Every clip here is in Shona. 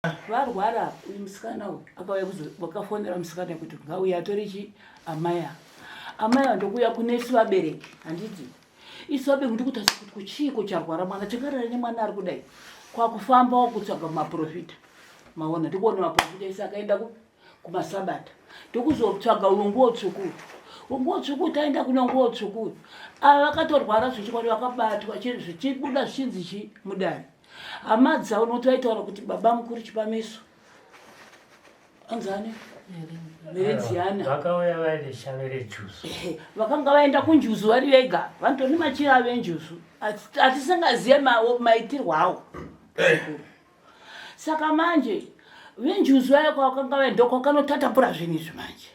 Varwara uyu musikana uyu akauya kuzo vakafonera musikana kuti ngauye atore chi amai ava. Amai ava ndokuuya kune isu vabereki handiti isu vabereki ndikutarisa kuti kuchiiko charwara mwana tingarara nemwana ari kudai kwakufambawo kutsvaga maprofita maona ndikuona maprofita ese akaenda ku kumasabata ndokuzotsvaga uyo nguo tsvuku uyu nguo tsvuku taenda kune nguo tsvuku uyu ava vakatorwara zvechokwadi vakabatwa zvichibuda zvichinzi chi mudare hama dzavo nokuti vaitaura kuti baba mukuru chipamiso anzani meredziana vakauya vaine shave rejuzu vakanga vaenda kunjuzu vari vega vanotori machira avo enjuzu atisingazive maitirwo awo eh. Saka manje venjuzu vaya kwavakanga vaenda kwakanotatapura zvinhu izvi manje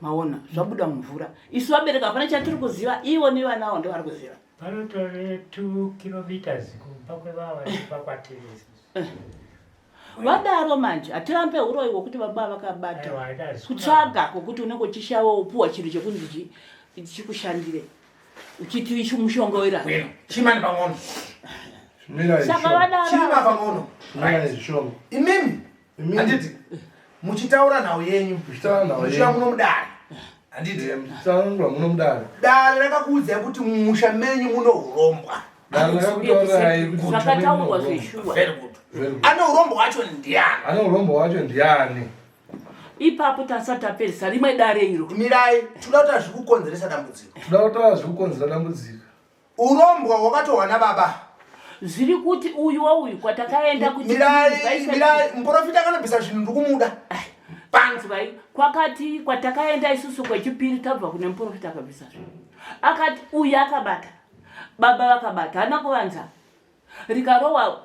maona zvabuda mumvura isu vabereki hapana chatiri kuziva ivo nevana avo ndovari kuziva panotove 2 kilometers kubva kwevava kubva kwatiri eh. Vadaro manje hatirambe huroyi hwokuti baba vakabata kutsvaga kwokuti unenge uchishava upuwa chinhu chekunzi chikushandire uchiti ichi mushonga werapa chimani pang'ono saka vadaro chima pang'ono imimi handiti muchitaura nhau yenyu muchiva muno mudare handiti muno mudare dare rakakuudzai kuti mumusha menyu muno urombwa zvakataurwa zveshuwa ane urombwa wacho ndiani ane urombwa wacho ndiani ipapo tasati tapedzisa rimwe dare iro mirai tinoda kutaura zviri kukonzeresa dambudziko tinoda kutaura zviri kukonzera dambudziko urombwa hwakatohwa nababa zviri kuti uyu wauyu kwatakaenda kuti mirai muprofita akanobvisa zvinhu ndikumuda panzwai kwakati kwatakaenda isusu kwechipiri tabva kune muprofita akabvisa zvinhu akati uyu akabata baba vakabata hana kuvanza rikarohwa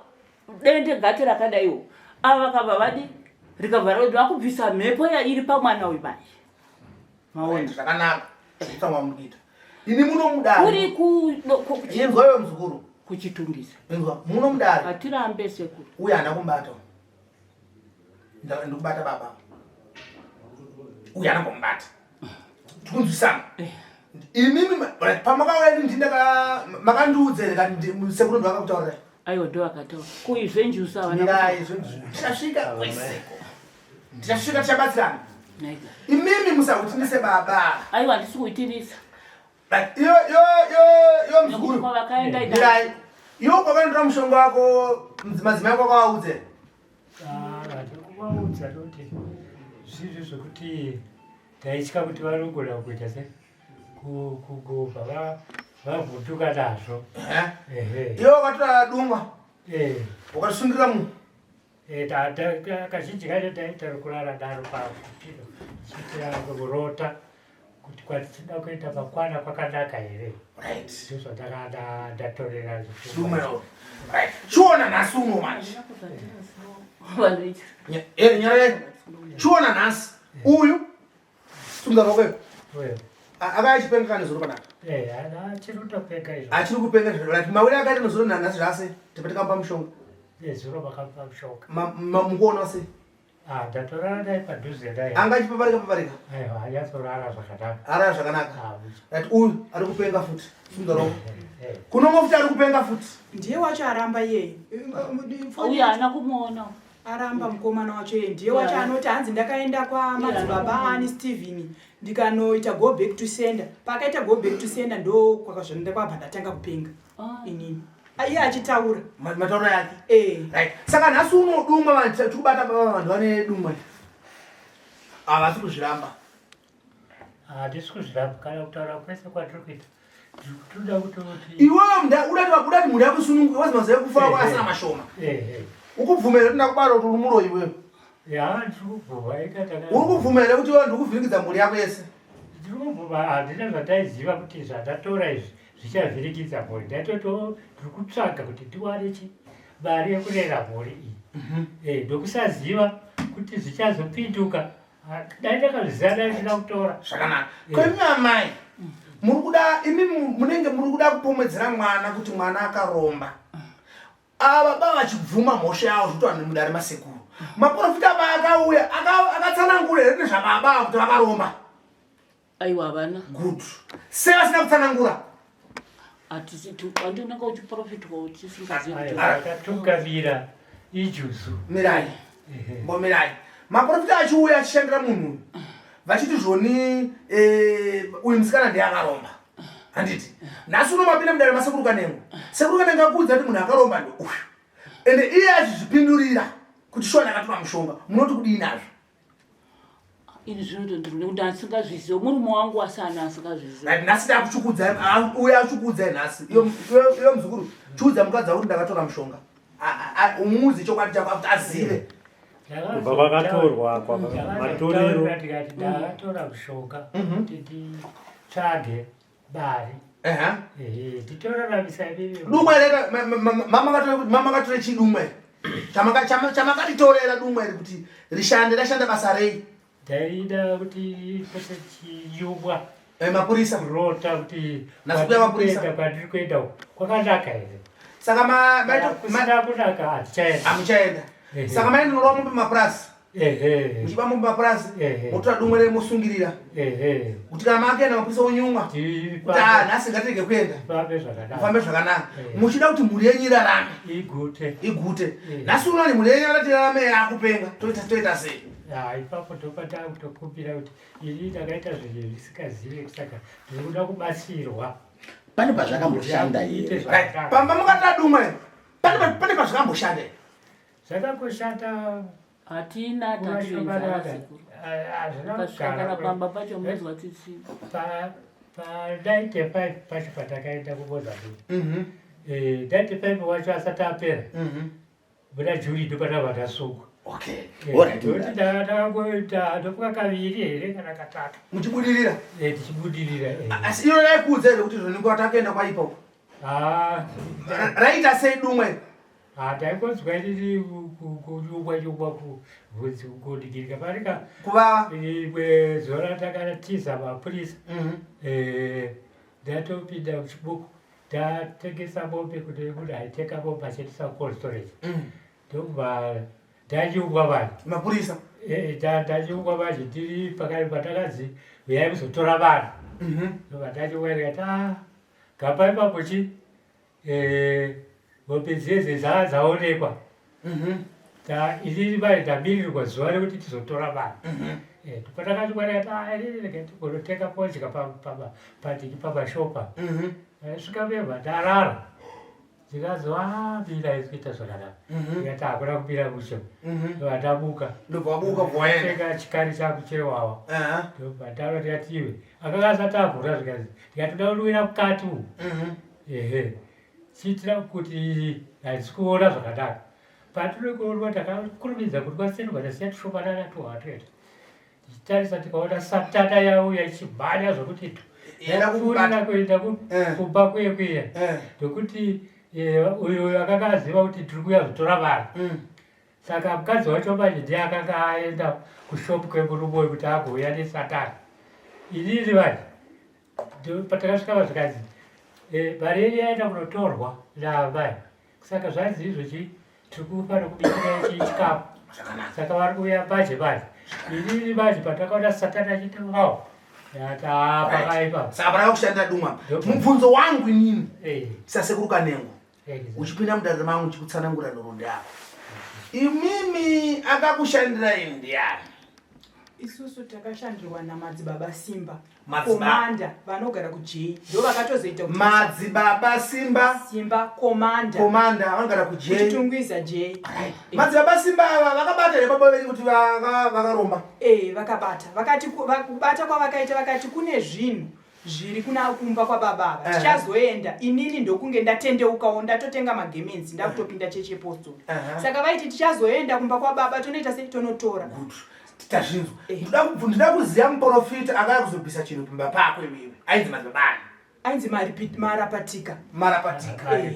dende gate rakadaiwo ava vakabva vadi rikabva rodi vakubvisa mhepo iri pamwana uyu manje maona zvakanaka zvekutsamwa muri kuita ini muno mudare kuri kuinzwa iwe muzukuru kuchitungisa inzwa muno mudare hatirambe sekuru uye haana kumubata ndikubata baba uye haana kumubata tikunzwisana eh. imimi pamakauya ini ndindaka makandiudza here kani sekuru ndovakakutaurirai aiwa ndovakataura ko izvenjusu avana tichasvika kweseko tichasvika tichabatsirana imimi musakutinise baba aiwa handisi kuitirisa iyo iyo iyo iyo mzukuru mirai iwo kwakanotora mushonga wako madzimai ako akavaudze ah, ndikuvaudza kuti zvinhu zvekuti Taitya kuti vanogona kuita se kugobva vavhunduka nazvo. Iwe wakatora dumwa eh. ukasungirira munhu eh, kazhinji kacho taita kurara daro papilo chiitira kurota kuti kwatinoda kuenda makwana kwakanaka here ndozvandatorera chiona nhasi uno manje eh, chiona nhasi uyu sunga roko iyo akaya achipenga kana zuro panapa eh, achiri kutopenga izvo achiri kupenga izvo like mawere akaita nezuro nanhasi zvase tipa tikamupa mushonga eh, zuro vakamupa mushonga mukuona se ah, ndatorara naye padhuze naye anga achipaparika paparika aiwa anyatsorara zvakanaka arara zvakanaka ah, right uyu ari kupenga futi sunga roko eh, kunomwe futi ari kupenga futi ndiye wacho aramba iyeye uyu haana kumuona Aramba mukomana wacho iye ndiye wacho anoti hanzi ndakaenda kwamadzibaba ani Steven ndikanoita go back to sender. Paakaita go back to sender ndo kwakazvonda kwabva ndatanga kupenga ah. inini. Ah, iye achitaura matauro yake. Eh. Right. Saka nhasi unodumwa vanhu tikubata baba vanhu vane dumwa. Havasi kuzviramba. Hatisi kuzviramba kana kutaura kwese kwatiri kuita. Tinoda kutoti iwewe mnda uda kuti uda kuti mhuri yako isununguke wazi mazuva ekufa wako asina mashoma. Ukubvuma here kuti ndakubara kuti uri muroyi iwewe? Ya ndiri kubvuma ita taka. Uri kubvuma here kuti iwewe ndikuvhiringidza mhuri yako yese? Ndiri kubvuma handina zvandaiziva kuti zvandatora izvi zvichavhiringidza mhuri. Ndaitoto ndiri kutsvaga kuti ndiwane chi mari yekurera mhuri iyi. Mhm. Eh ndokusaziva kuti zvichazopinduka. Dai ndakazviziva dai ndina kutora. Zvakanaka. Ko imi amai muri kuda imi munenge muri kuda kupomedzera mwana kuti mwana akaromba. Ava baba vachibvuma mhosva yavo zvekuti vanhu mudare masekuru. Maporofita paakauya akatsanangura here nezvababa ava kuti vakaromba? Aiwa havana. Good. Sei vasina kutsanangura? Hatisi andinanga uchiprofitwa uchisingazivi. Akatungamira. Ijuzu. Mirai. Mbomirai. Maprofita achiuya achishandira munhu uyu. Vachiti zvoni eh, uyu musikana ndiye akaromba. Handiti. Nhasi uno mapinda mudare masekuru Kanengo. Sekuru Kanengo akuudza kuti munhu akaromba ndi uyu. Ende iye achizvipindurira kuti shuwa ndakatora mushonga. Munoti kudii nazvo? Ini zvinotondiri nekuti asingazvizive murume wangu asana asingazvizive. Right, nhasi ndakuchukudzai uye achukudzai nhasi. Iyo iyo muzukuru, chiudza mukadzi wako kuti ndakatora mushonga. Umuudze chokwadi chako kuti azive. Kubva kwakatorwa kwa matorero. Ndakatora mushonga mhm. kuti nditsvage mari. Ehe, titoraramisa imimi. Dumwe rega mama katore chidumwe. Chamakatitorera dumwe iri kuti rishande rashanda basa rei? Ndaida kuti pote chiyubwa. Eh, mapurisa. Kurota kuti Nhasi mapurisa. Kwandiri kuenda uku kwakanaka here? Saka ma kusina kunaka hatichaenda. Hamuchaenda. Saka mainorova mombe mapurasi. Ehe. Muchiba mombe mapurasi. Ehe. Motora dumwe rei mosungirira. Ehe. Kuti kana makuenda mapurisa onyumwa. Kuti ah nhasi ngatirege kuenda. Tifambe zvakanaka. Mufambe zvakanaka. Muchida kuti mhuri yenyu irarame. Igute. Igute. Nhasi unoona mhuri yenyu yakati irarame yakupenga. Toita toita sei? Ah, ipapo ndopatakutokumbira kuti ini ndakaita zvinhu zvisikazive saka ndiri kuda kubatsirwa. Pane pazvakamboshanda here? Pamba mukatira dumwe. Pane pazvakamboshanda here? Zvakangoshata hatina tatienzana sekuru. Ukasvika pamba pacho munonzwa tsitsi. Pa 95 pacho patakaenda kuMozambique. 95 mhm. wacho asati apera. Mhm. Muna Juli ndopatava tasungwa. Okay. Eh, Alright. Ndokuti ndakangoita ndofuka kaviri here kana katatu. Muchibudirira? Eh, tichibudirira. Eh. Asi iro raikuudza here kuti zvoniko takaenda kwaipa uko? Ah. Raita sei dumwe? Ah, ndaingonzwa inini kunyungwa nyungwa kubvunzi kudikirika parika kuvava rimwe zuva ratakatiza mapurisa mhm. eh, ndatopinda muchibuku Tatengesa mombe kune munhu aitenga mombe achiendesa kucold storage mm. ndokubva ndanyungwa vanhu mapurisa eh, eh, ndanyungwa manje ndiri pakati patakazi uyai kuzotora vanhu mhm. ndobva ndanyungwa ndikati a ah, gamba ipapo chi eh, mombe dzeze dzaa dzaonekwa mhm. Inini manje ndamirirwa zuva rekuti tizotora vanhu mhm. patakanyungwa ndikati a ah, inini rega tigonotenga fodya padiki pamashopa Ndasvika veva ndarara ndikazwa ah, bira iri kuita zvakanaka mhm. ndikati hakuna kubira mushe mhm. ndobva ndamuka ndobva wabuka waenda chikari changu chewawa ndobva ndarara ndikati iwe akanga asati avhura zvikazi ndikati ndoda kunwira mukati umu mhm. ehe chiitira kuti handisi kuona zvakanaka patiri kuonwa takakurumidza kuti kwasendwa tasiya tushomanana tuhwatweta Tichitarisa tikaona satana yauya ichimhanya zvokuti yapfuurira kuenda eh. kumba kuye kuye eh. ndokuti eh, uyu akanga aziva kuti tiri kuuya kuzotora vanhu mm. saka mukadzi wacho manje ndiye akanga aenda kushopu kwemurume uyu kuti agouya nesatani inini manje patakasvika vazvikanzi mari yenyu yaenda kunotorwa naamai Saka zvanzi izvo chi tiri kufanira kubikira ichi chikafu. Saka vari kuuya manje manje. Inini manje patakaona satani achiita wow. Ndati ah pakaipa. Saka panaka kushanda dumwa. Mubvunzo wangu inini. Eh. Sasekuru Kanengo. Eh, Uchipinda mudare mangu uchikutsanangura nhoroondo yako. Imimi akakushandirai ndiani? Isusu takashandirwa namadzibaba Simba. Komanda vanogara kuJ ndo vakatozoita kuti Madzibaba Simba Simba Komanda Komanda vanogara kuJ Chitungwiza J. Right. Madzibaba Simba ava vakabata here baba venyu kuti vakaromba? Eh, vakabata. Vakati kubata kwavakaita vakati kune zvinhu zviri kuna kumba kwababa ava tichazoenda inini ndokunge ndatendeukawo ndatotenga magemenzi ndakutopinda chechi yepostori saka vaiti tichazoenda kumba kwababa tonoita sei tonotora Good. Tazvinzwa. Eh. Ndoda kuziva muprofita akaya kuzobvisa chinhu pamba pako iwewe. Ainzi madzibaba ani? Ainzi Marapatika. Marapatika. Eh,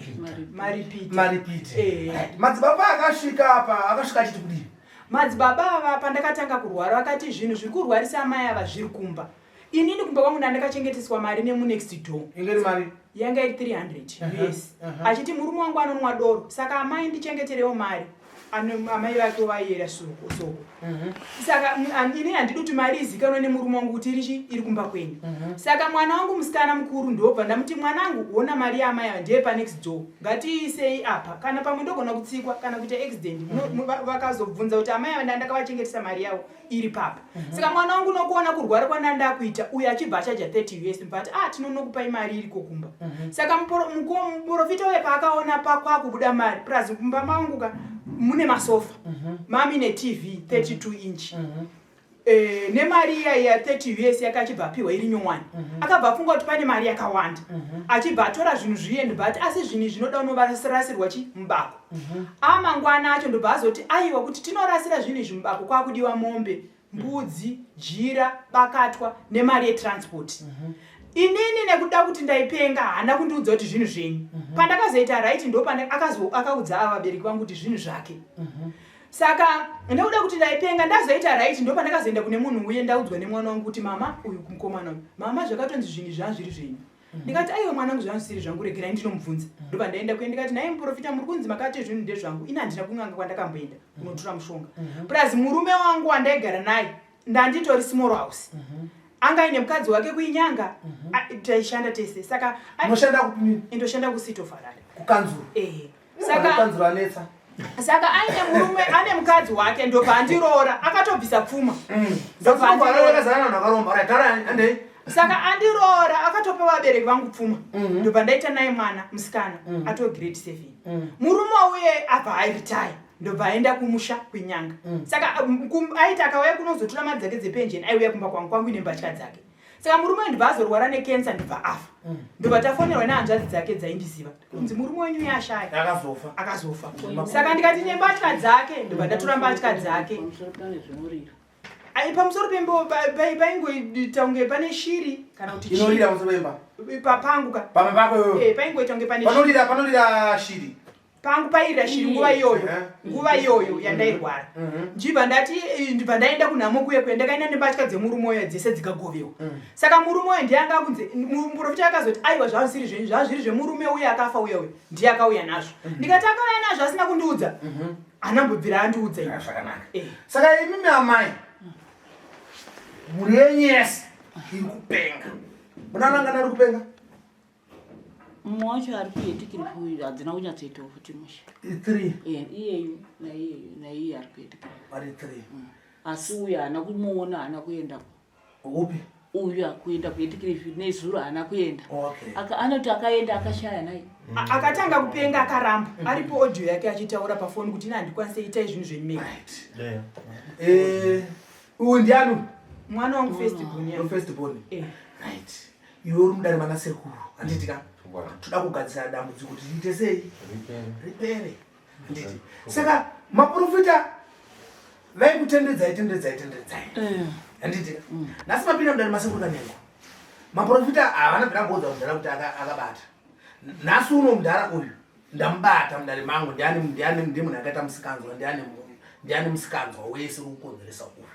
Maripiti. Maripiti. Eh. Madzibaba akasvika apa akasvika achiti kudii? Madzibaba ava pandakatanga kurwara vakati zvinhu zviri kurwarisa amai ava zviri kumba. Inini kumba kwangu ndandakachengeteswa mari nemunext door. Inge iri mari? Yanga iri 300 US. Achiti murume wangu anonwa doro saka amai ndichengeterewo mari. Amai vake vaiyera soko soko. Saka ini handidi kuti mari izikanwe nemurume wangu kuti irichi iri kumba kwenyu. Saka mwana wangu musikana mukuru ndobva ndamuti, mwanangu, wona mari yaamai ava ndeye panext door, ngatiisei apa, kana pamwe ndogona kutsikwa kana kuita accident. Vakazobvunza kuti amai ava ndandakavachengetesa mari yavo iri papa. Saka mwana wangu nokuona kurwara kwandandakuita uyo achibva achaja 30 us, but ah, tinonokupai mari iriko kumba. Saka muprofita uye paakaona pakwakubuda mari, plus kumba mangu ka mune masofa, mami neTV 32 inch. Nemari iya iya 30 us yake achibva apiwa iri nyowani, akabva afunga kuti pane mari yakawanda, achibva atora zvinhu zviye, ndobva ati asi zvinhu izvi zvinoda unovarasirwa chi mubako. Amangwana acho ndobva azoti aiwa, kuti tinorasira zvinhu izvi mubako kwakudiwa mombe, mbudzi, jira, bakatwa nemari yetransport. Inini nekuda kuti ndaipenga, haana kundiudza kuti zvinhu zvenyu. Pandakazoita right ndopane akaudza ava vabereki vangu kuti zvinhu zvake. Saka nekuda kuti ndaipenga, ndazoita right ndopandakazoenda kune munhu uye ndaudzwa nemwana wangu kuti mama, uyu mukomana uyu, mama, zvakatonzi zvinhu zvanga zviri zvenyu. Ndikati aiwa mwanangu, zvanga zvisiri zvangu, regerai ndinomubvunza. Ndobva ndaenda kuye ndikati, nhaye muprofita, muri kunzi makati zvinhu ndezvangu, ini handina kun'anga kwandakamboenda kunotora mushonga. Plus murume wangu wandaigara naye ndanditori small house, anga aine mukadzi wake kuinyanga. Taishanda tese saka Unoshanda kupi? Indoshanda kuCity of Harare. Kukanzuru? Ehe. Saka kanzuru anetsa. Saka aine murume, ane mukadzi wake, ndobva andiroora akatobvisa pfuma. Ndobva andiroora. Yakazana vanhu vakaromba. Right, taura andei. Saka andiroora akatopa vabereki vangu pfuma. Ndobva ndaita naye mwana musikana ato grade 7. Murume uye abva airitaya, ndobva aenda kumusha kwenyanga. Saka aiti akauya kunozotora mari dzake dzepenjeni, aiuya kumba kwangu, kwangu ine mbatya dzake. Saka murume uyu ndobva azorwara nekensa, ndobva afa. Ndobva tafonerwa nehanzvadzi dzake dzaindiziva kunzi murume wenyu uye ashaya. Akazofa. Akazofa. Saka ndikati nembatya dzake, ndobva ndatora mbatya dzake. Pamusoro pane zvinorira. Ai, pamusoro pembo paingoita kunge pane shiri kana kuti chii. Inorira pamusoro pemba? Pangu ka. Pamba pako iwewe? Eh, paingoita kunge pane shiri. Panorira shiri. Pangu pairira shiri nguva iyoyo. Nguva iyoyo yandairwara, ndibva ndati ndibva ndaenda kunhamo kuye kuye, ndakaenda nembatya dzemurume uyo dzese dzikagovewa. Saka murume uyo ndiye anga akunzi muprofita akazoti aiwa, zvazvisiri zvenyu, zvazviri zvemurume uye akafa uya uyo, ndiye akauya nazvo. Ndikati akauya nazvo asina kundiudza, anambobvira andiudza ini. Ah, zvakanaka. Eh. Saka imimi amai, mhuri yenyu yese iri kupenga. Munanangana ari kupenga? Mumwe wacho ari kuEdcliff, hadzina kunyatsoitawo futi mushe. Three. Eh, iyeyu naiyeyu naiye ari kuEdcliff. Vari three. Asi uyu haana kumuona, haana kuenda. Upi? Uyu akuenda kuEdcliff nezuro haana kuenda. Okay. Anoti akaenda akashaya naye. Akatanga kupenga akaramba, aripo audio yake achitaura pafoni kuti ina handikwanise, itai zvinhu zvenyu mega. Right. Eh, uyu ndiani? Mwana wangu first born. Your first born? Eh. Right, iwe uri mudare mana sekuru, handiti ka? Toda kugadzira dambudziko kuti riite sei? Ripere, handiti? Saka maprofita vaikutendedzai, tendedzai, tendedzai, handiti? Nhasi mapinda mudare masekuru Kanengo, maprofita havana bvira mboudza mudhara kuti akabata. Nhasi uno mudhara uyu ndamubata mudare mangu, ndiani? Ndiani ndiye munhu akaita musikanzwa? Ndiani? Ndiani musikanzwa wese uri kukonzeresa uyu?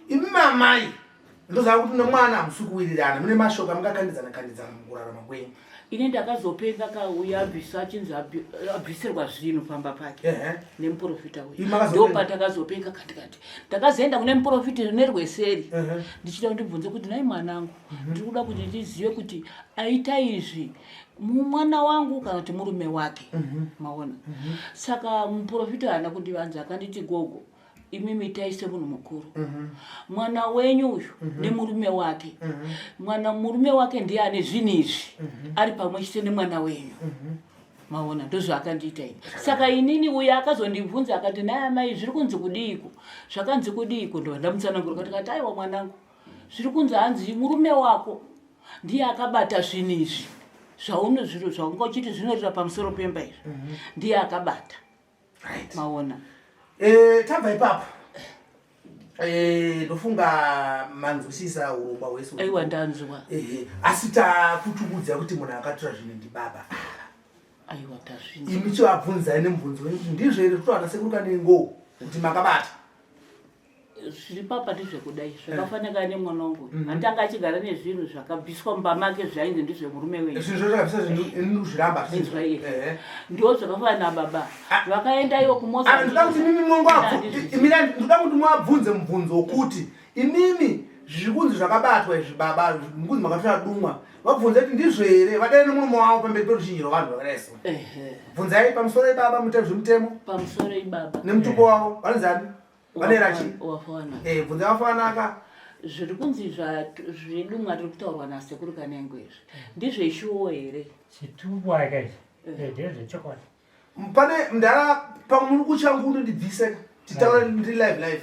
Imi mamai, ndoziva kuti nemwana hamusi kuwirirana, mune mashoko amungakandidzana kandidzana mukurarama kwenyu. Ini ndakazopenga kauya abvisa, achinzi abvisirwa zvinhu pamba pake nemuprofita Imi uyu. makazopenga? Ndopatakazopeka katikati, ndakazoenda kune muprofita nerweseri ndichida kundibvunze kuti, nai mwanangu, ndiri kuda kuti ndizive kuti aita izvi mwana wangu kana kuti murume wake, maona? Saka muprofita haana kundivanza, akanditi, gogo, imimi itai semunhu mukuru, mwana wenyu uyu nemurume wake, mwana murume wake ndiye ane zvinhu izvi ari pamwe chete nemwana wenyu, maona? Ndozvaakandiita ini. Saka inini uyo akazondibvunza akati, nai amai, zviri kunzi kudiiko, zvakanzi kudiiko? Ndobva ndamutsanangura kuti kati, aiwa mwanangu, zviri kunzi hanzi murume wako ndiye akabata zvinhu izvi zvauno, zviro zvaunga uchiti zvinorira pamusoro pemba izvi, ndiye akabata. Right. Maona? Tabva ipapo. Ndofunga manzwisisa urongwa hwese. Aiwa, ndanzwa. Ehe, asi takutukudza kuti munhu akatora zvinhu ndibaba. Aiwa, tazvinzwa. Imi chivabvunzai nemubvunzo wenyu kuti ndizvo here kutowana sekuru Kanengo kuti makabata. Zviri papa ndezvekudai zvakafanira nemwana wangu mhm. Atanga achigara nezvinhu zvakabviswa mumba make zvainzi ndezvemurume wenyuzviramba ndo zvakafanana nababa ah. vakaenda iwo kumoandoda kuti imimi ndoda kuti muabvunze mubvunzo wokuti imimi zviri kunzi zvakabatwa izvi baba mukunzi makatora dumwa vabvunze kuti ndizvo here vadare nemurume wavo pamberi peruzhinji rwavanhu vakadai so bvunzai pamusoro ibaba mutemo zvemutemo pamusoro ibaba nemutupo wavo vanonzi ani vane rachi eh, bvunza vafanaka Zviri kunzi zvedumwa riri kutaurwa nasekuru Kanengo izvi ndizveshuwo here? Chitubwa ka ichi eh. Eh, ndezvechokwadi. Pane mdara pamwe muri kutya ngundu ndibvise titaura ndiri live live.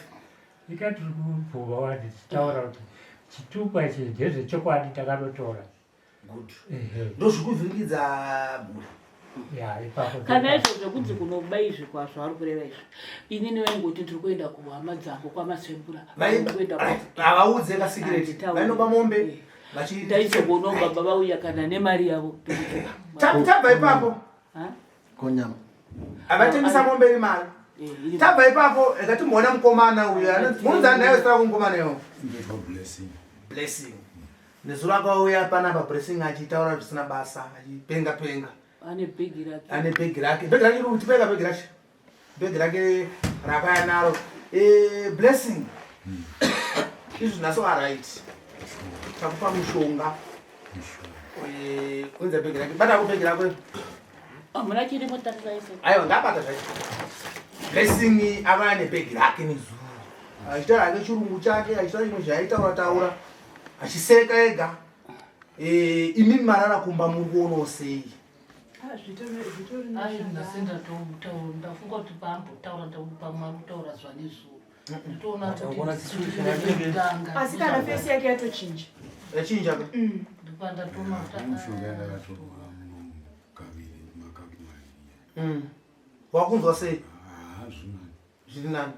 Ika tiri kubvuma wati tichitaura kuti chitubwa ichi ndezvechokwadi takanotora. Good. Ndozvikuvhiringidza mhuri. Kana izvo zvekunzi kunoba izvi kwazvo ari kureva izvi inini vaingoti ndiri kuenda kuhama dzangu kwamasembura. Havaudze kasikireti vainoba mombe ndaizogonawo baba vauya kana nemari yavo. Tabva ipapo konyama avatengesa mombe iri mari eh, tabva ipapo rekatimboona mukomana uyo munonzi ani naiwe zita rako mukomana iwo Blessing. Nezuro akauya panapa Blessing achitaura zvisina basa achipenga penga. Ane bhegi rake. Ane bhegi rake. Bhegi rake riri kutipeka bhegi racho. Bhegi rake rakaya naro. Eh Blessing. Izvi naso alright. Takupa mushonga. Eh unza bhegi rake. Bata bhegi rako. Hamuna chirimo tarira ise. Aiwa ngabata zvacho. Blessing ava ane bhegi rake nezuro. Achitaura hake chirungu chake, achitaura chimwe zvaaitaura taura. Achiseka ega. Eh imi marara kumba muri kuonawo sei? Ah, zvitori Ai, ndasendatotaura ndafunga kuti paambotaura pamwe ari kutaura zuva nezuro. Nditoona kuti Asi kana fesi yake yatochinja. Yachinja ka? Ndopandatoona kuti Mushonga ndakatora muno kaviri makapu maviri. Wakunzwa sei? Ah, zvinani. Zviri nani.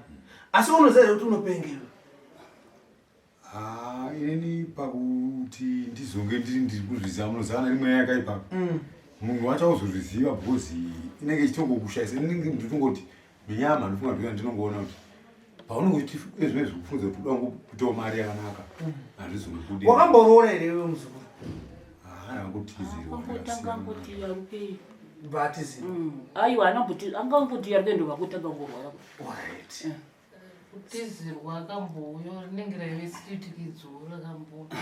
Asi unoziva here kuti unopengerwa? Ah, inini pakuti ndizonge ndiri ndiri kuzviziva munoziva kana rimwe yakaipa. Munhu wacho auzozviziva because inenge ichitongokushaisa inenge nditongoti minyama ndofunga ndouya ndinongoona kuti paunenge uchiti ezvimwe zvekufunza kuti uda kuitawo mari yakanaka hazvizongobudi. Wakamboroora here iwe muzukuru? Ah, ndakangotizirwa. Angotanga angoti yarukei. Batizirwa. Aiwa anamboti angangoti yarukei ndovakutanga ngorwara. Alright. Kutizirwa akambouya rinenge raive sitikidzo rakamboita.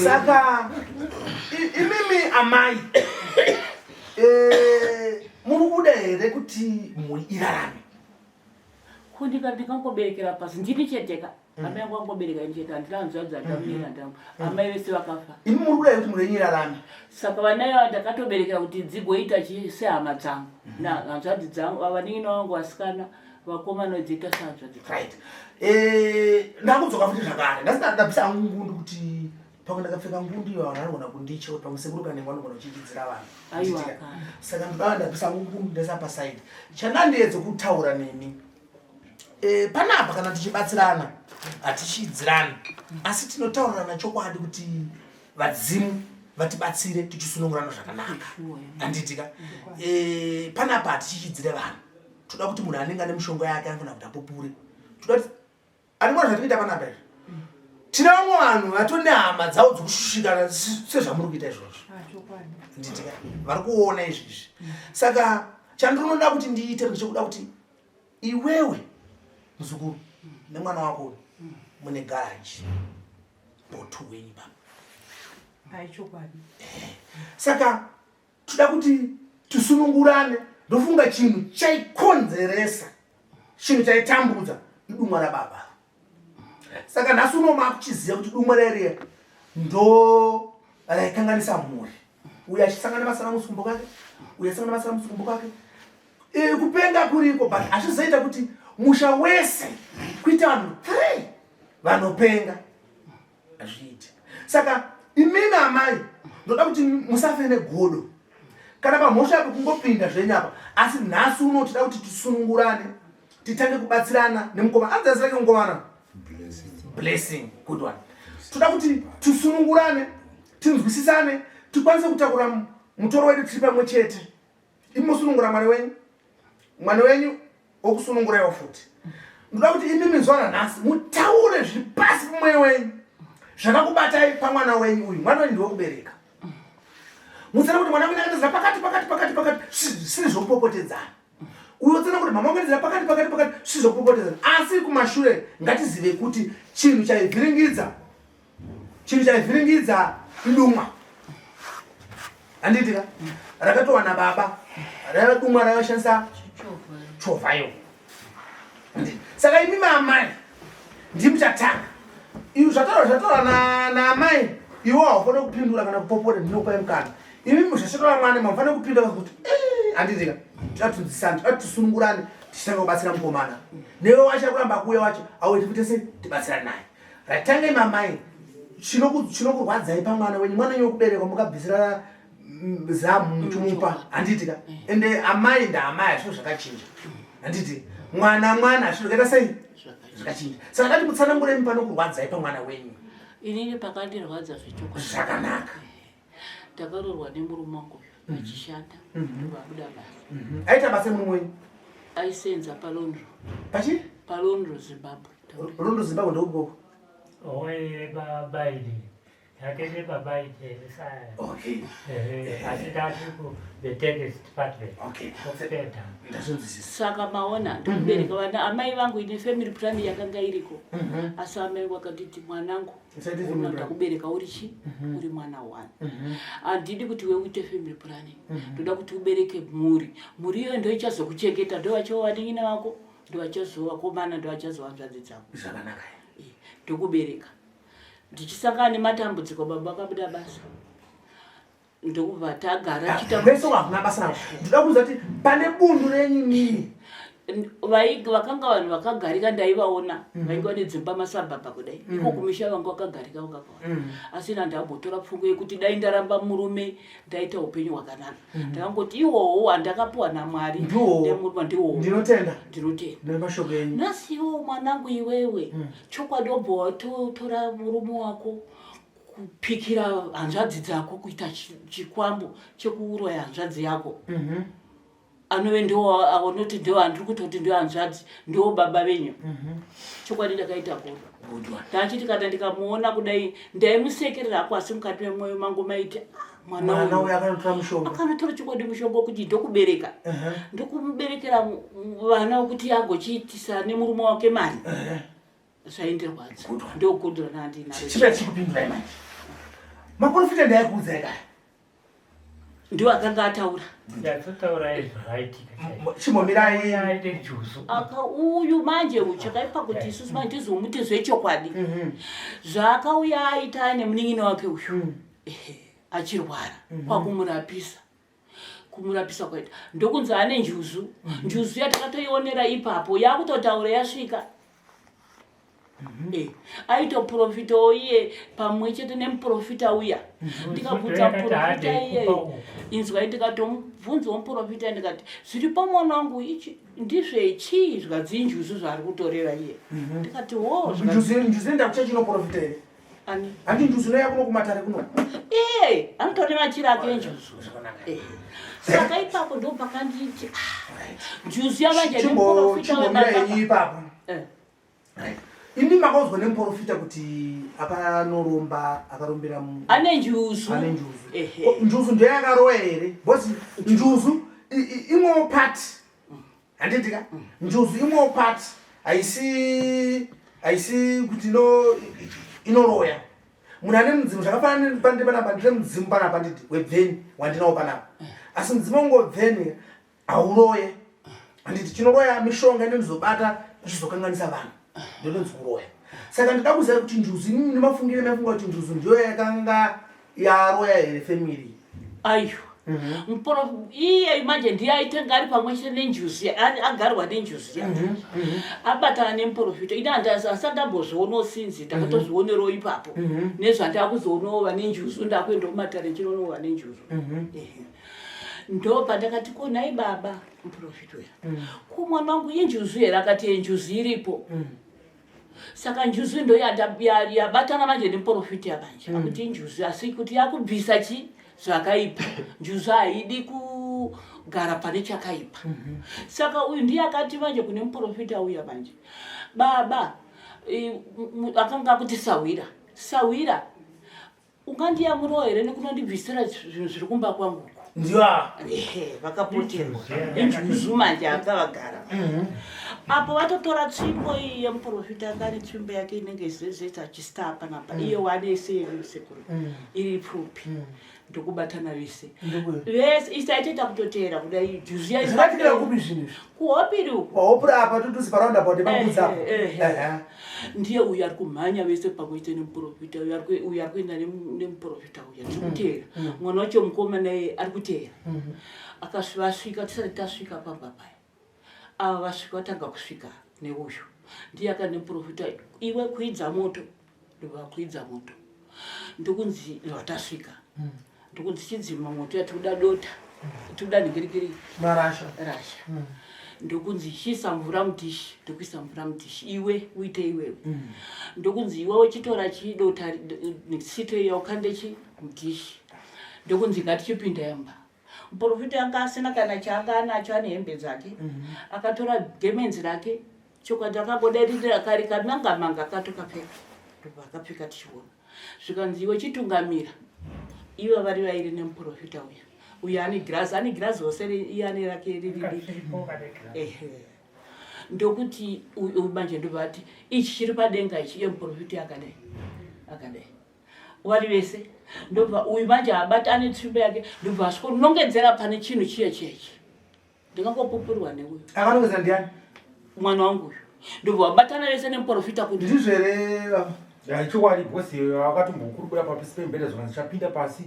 Saka imimi amai eh, muri kuda here kuti mhuri irarame? Kundika ndikangoberekera pasi ndini cheteka. Amai angu angobereka ini chete handina hanzvadzi handina munin'ina handina amai vese vakafa. Imi muri kuda kuti mhuri yenyu irarame? Saka vana ivava ndakatoberekera kuti dzigoita chi sehama dzangu na hanzvadzi dzangu vanin'ina vangu vasikana vakomana dziita sehanzvadzi dzangu. Right. Eh, ndakudzoka futi zvakare. Ndasina ndabvisa hangu ngundu kuti pamwe ndakapfeka ngundu iyo vanhu vanogona kundicha kuti pamwe sekuru kanengo vanogona kuchichidzira vanhu. Aiwa. Ndichitika. Saka ndoda ndabvisa hangu ngundu ndaisa paside. Chandandiedza kutaura nemi. Eh, panapa kana tichibatsirana hatichidzirani asi tinotaurirana chokwadi kuti vadzimu vatibatsire tichisunungurana zvakanaka handitika eh, panapa hatichichidzire vanhu toda kuti munhu anenge ane mishonga yake anofanira kuti apupure toda kuti anikuona zvatinoita panapa izvi tine vamwe vanhu vatone hama dzavo dzikushushikana sezvamuri kuita izvozvo handitika vari kuona izvizvi saka chandinoda kuti ndiite ndechekuda kuti iwewe muzukuru nemwana wako uyu mune garaji botu wenyu baba. Ichokwadi. Saka toda kuti tisunungurane. Ndofunga chinhu chaikonzeresa chinhu chaitambudza idumwa rababa. Saka nhasi uno makuchiziva kuti dumwa reriya ndo raikanganisa mhuri. Uyu achisangana masaramusi kumbo kwake, uyu achisangana masaramusi kumbo kwake. E, kupenga kuriko but hazvizoita kuti musha wese kuita vanhu 3 vanopenga hazviiti. Saka imimi amai ndoda kuti musafe negodo kana pamhosva apo kungopinda zvenyu apa, asi nhasi uno tida kuti tisunungurane titange kubatsirana nemukoma. Anzi zita rake mukomana? Blessing. Good one. Toda kuti tisunungurane tinzwisisane tikwanise kutakura mutoro wedu tiri pamwe chete. Imi mosunungura mwana wenyu, Mwana wenyu okusununguraiwo futi. Ndoda kuti imi minzwa nanhasi mutaure zviri pasi pemwoyo wenyu zvakakubatai pamwana wenyu uyu. Mwana wenyu ndiwekubereka. Mutsana kuti mwana wenyu akatizira pakati pakati pakati pakati zvisiri zvokupopotedzana. Uyo tsana kuti mama wangu pakati pakati pakati zvisiri zvokupopotedzana. Asi kumashure ngatizive kuti chinhu chaivhiringidza chinhu chaivhiringidza idumwa handiti ka rakatowana baba raiva dumwa raivashandisa chovhayo saka imi maamai ndimuchatanga ivi zvataurwa zvataurwa naamai iwo haufanira kupindura kana kupopota ndinokupai mukana imi zvasvika vamwana mamufanira kupinda kuti eh, handiti ka tinotidzidzisana toda tisunungurane tichitanga kubatsira mukomana newe wacho akuramba kuuya wacho auye tikuite sei tibatsirane naye Ratangai mamai chinokurwadzai pamwana wenyu mwana wenyu wekuberekwa mukabvisira mm, zamu muchimupa handiti ka mm. ende amai ndaamai hazvino zvakachinja handiti mwana mwana hazvino zvakaita sei zvakachinja saka dati mutsananguremi panokurwadzai pamwana wenyu inini pakandirwadza zvechokwadi zvakanaka ndakaroorwa nemurume wangu uyu mhm. achishanda mhm. ndovabuda basa mhm. aita basa murume wenyu aisenza palondro pachi palondro zimbabwe Londro zimbabwe ndokukoko oye baba ini yakaite baba ine okay asi ndati ku the tennis department okay okupenda ndazvinzwisisa saka maona ndikubereka vana amai vangu ine family plan yakanga iriko asi amai vakanditi mwanangu ndakubereka uri chi mhm. uri mwana one mhm. handidi kuti we uite family planning mhm. ndoda kuti ubereke mhuri mhuri iyoyo ndo ichazokuchengeta ndo vachova vanin'ina vako ndo vachazova vakomana ndo vachazova hanzvadzi dzako zvakanaka eh, ndokubereka ndichisangana nematambudziko baba vakabuda basa ndokubva tagara ah, wese hakuna basa navo ndoda kuziva kuti pane bundu renyu mimi vakanga vanhu vakagarika ndaivaona mm. vainge vane dzimba masabhabha kudai mm. iko kumisha vanga vakagarika vakakaona mm. asi ina ndambotora pfungwa yekuti dai ndaramba murume ndaita upenyu hwakanaka ndakangoti iwowo wandakapiwa namwari nemurume ndiwowo ndinotenda ndinotenda nemashoko enyu nhasi iwo mwanangu iwewe chokwadi wobva watotora murume wako kupikira hanzvadzi dzako kuita chikwambo chekuuroya hanzvadzi yako mm -hmm. anove ndiwoanoti ndiwo andiri kutoti ndiwo hanzvadzi ndiwo baba venyu mm -hmm. chokwadi ndakaita godo ndachiti kana ndikamuona kudai ndaimusekerera hako asi mukati memwoyo mangu maiti ah, mwana uyu akanotora mushonga akanotora chokwadi mushonga wekuti ndokubereka uh -huh. ndokumuberekera vana wekuti agochiitisa nemurume wake mari uh -huh zvaindirwadza ndogodo randinaro chive chikupindurai manje maprofita ndaikuudzai kare ndiwo akanga ataura chimbomirai aka uyu manje uyu chakaipa kuti isusu manje tizomuti zvechokwadi mhm. zvaakauya aita nemunin'ina wake uyu mm. achirwara mhm. kwakumurapisa kumurapisa kwaita ndokunzi ane njuzu mhm. njuzu yatakatoionera ipapo yakutotaura yasvika mm -hmm. eh, aitoprofitawo iye pamwe chete nemuprofita uya mhm. ndikabvunza muprofita iye inzwai ndikatomubvunzawo muprofita ndikati zviri pamwana wangu ichi ndizvechii zvikadzinjuzu zvaari kutoreva iye mhm. ndikati wo njuzu ndakuchachinoprofita here Ani? Handi njuzu inoya kuno kumatare kuno. Eh, anotori machira ake njuzu. Eh. Saka ipapo ndo pakanditi ah, njuzu yamanje nemuprofita webaba. Ipapo. Eh. Right. Imi makaudzwa nemuprofita kuti akanoromba akarombera ane njuzu. Ane njuzu. Ehe. Njuzu ndiyo yakaroya here? Because njuzu imwewo part handiti ka njuzu imwewo part haisi haisi kuti ino inoroya munhu ane mudzimu zvakafanana nepande panapa ndine mudzimu panapa nditi webveni wandinawo panapa asi mudzimu wangu webveni hauroye handiti chinoroya mishonga inondizobata ichizokanganisa vanhu ndinonzi kuroya saka ndida kuziva kuti njuzu inini nemafungire maifunga kuti njuzu ndiyo yakanga yaroya here family aiwa mhm. iye manje ndiye aitenga ari pamwe chete nenjuzu agarwa nenjuzu yake mhm, mhm. abatana nemuprofita ini asati ndambozvionawo sinzi ndakatozvionerawo ipapo nezvandakuzoonawo vane njuzu ndakuendawo matare chinoonao vane njuzu ndo pandakati ko nhai baba muprofita uya mm. ko mwana wangu injuzu here akati enjuzu iripo mm. saka njuzu ndo yabatana manje nemuprofita yamanje mm. akuti injuzu asi kuti yakubvisa chi zvakaipa njuzu haidi ku kugara pane chakaipa mhm. Saka uyu ndiye akati manje kune muprofita uya manje baba akanga akuti sahwira sahwira ungandiyamurawo here nekunondibvisira zvinhu zviri kumba kwangu uku ndiwa ehe vakapoterwa injuzu manje anga vagara mhm. apo vatotora tsvimbo iyi yemuprofita anga ane tsvimbo yake inenge zezeta achistar panapa mm. iye wane ese yesekuru mm. iri pfupi mm. ndokubatana vese vese isi aitoita kutoteera kudai juzu yaizvakatikira kupi zvinhu izvi kuhopiri uku pahopiri apa totusi paroundabout pambudzi apo ndiye uyu ari kumhanya vese pamwe chete nemuprofita uyu ari kuenda nemuprofita uyu tiri kuteera mm. mm. mwana wacho mukoma naye ari kuteera mm-hmm. akasvasvika tisati tasvika pamba paya ava vasvika vatanga kusvika neuyu ndiye akati nemuprofita iwe kwidza moto ndovakwidza moto ndokunzi vatasvika mm. ndokunzi chidzima moto yatikuda dota tikuda nhingirikiri marasha rasha mm. ndokunzi chiisa mvura mudhishi ndokuisa mvura mudhishi iwe uite iwewe mm. ndokunzi iwe uchitora chidota sito iya ukande chi mudhishi ndokunzi ngatichipinda yamba muprofita anga asina kana chaanga anacho ane hembe dzake mm -hmm. akatora gemenzi rake chokwadi akangodairira kari kamanga manga akatokapfeka ndobva akapfeka tichiona zvikanzi iwe chitungamira ivo vari vairi nemuprofita uya uyo ane girazi ane girazi hose iye ane rake riri diki ehe ndokuti uyu manje ndobva ati ichi chiri padenga ichi iye muprofita akadai akadai vari vese ndobva uyu manje abata ane tsvimbo yake ndobva asvikonongedzera pane chinhu chiye chiyechi ndingangopupurwa neuyu akanongedzera ndiani mwana wangu uyu ndobva wabatana vese nemuprofita kuti ndizvo here baba Ya, ichokwadi bosi vakatombokurukura papisi pemubhedha zvikanzi chapinda pasi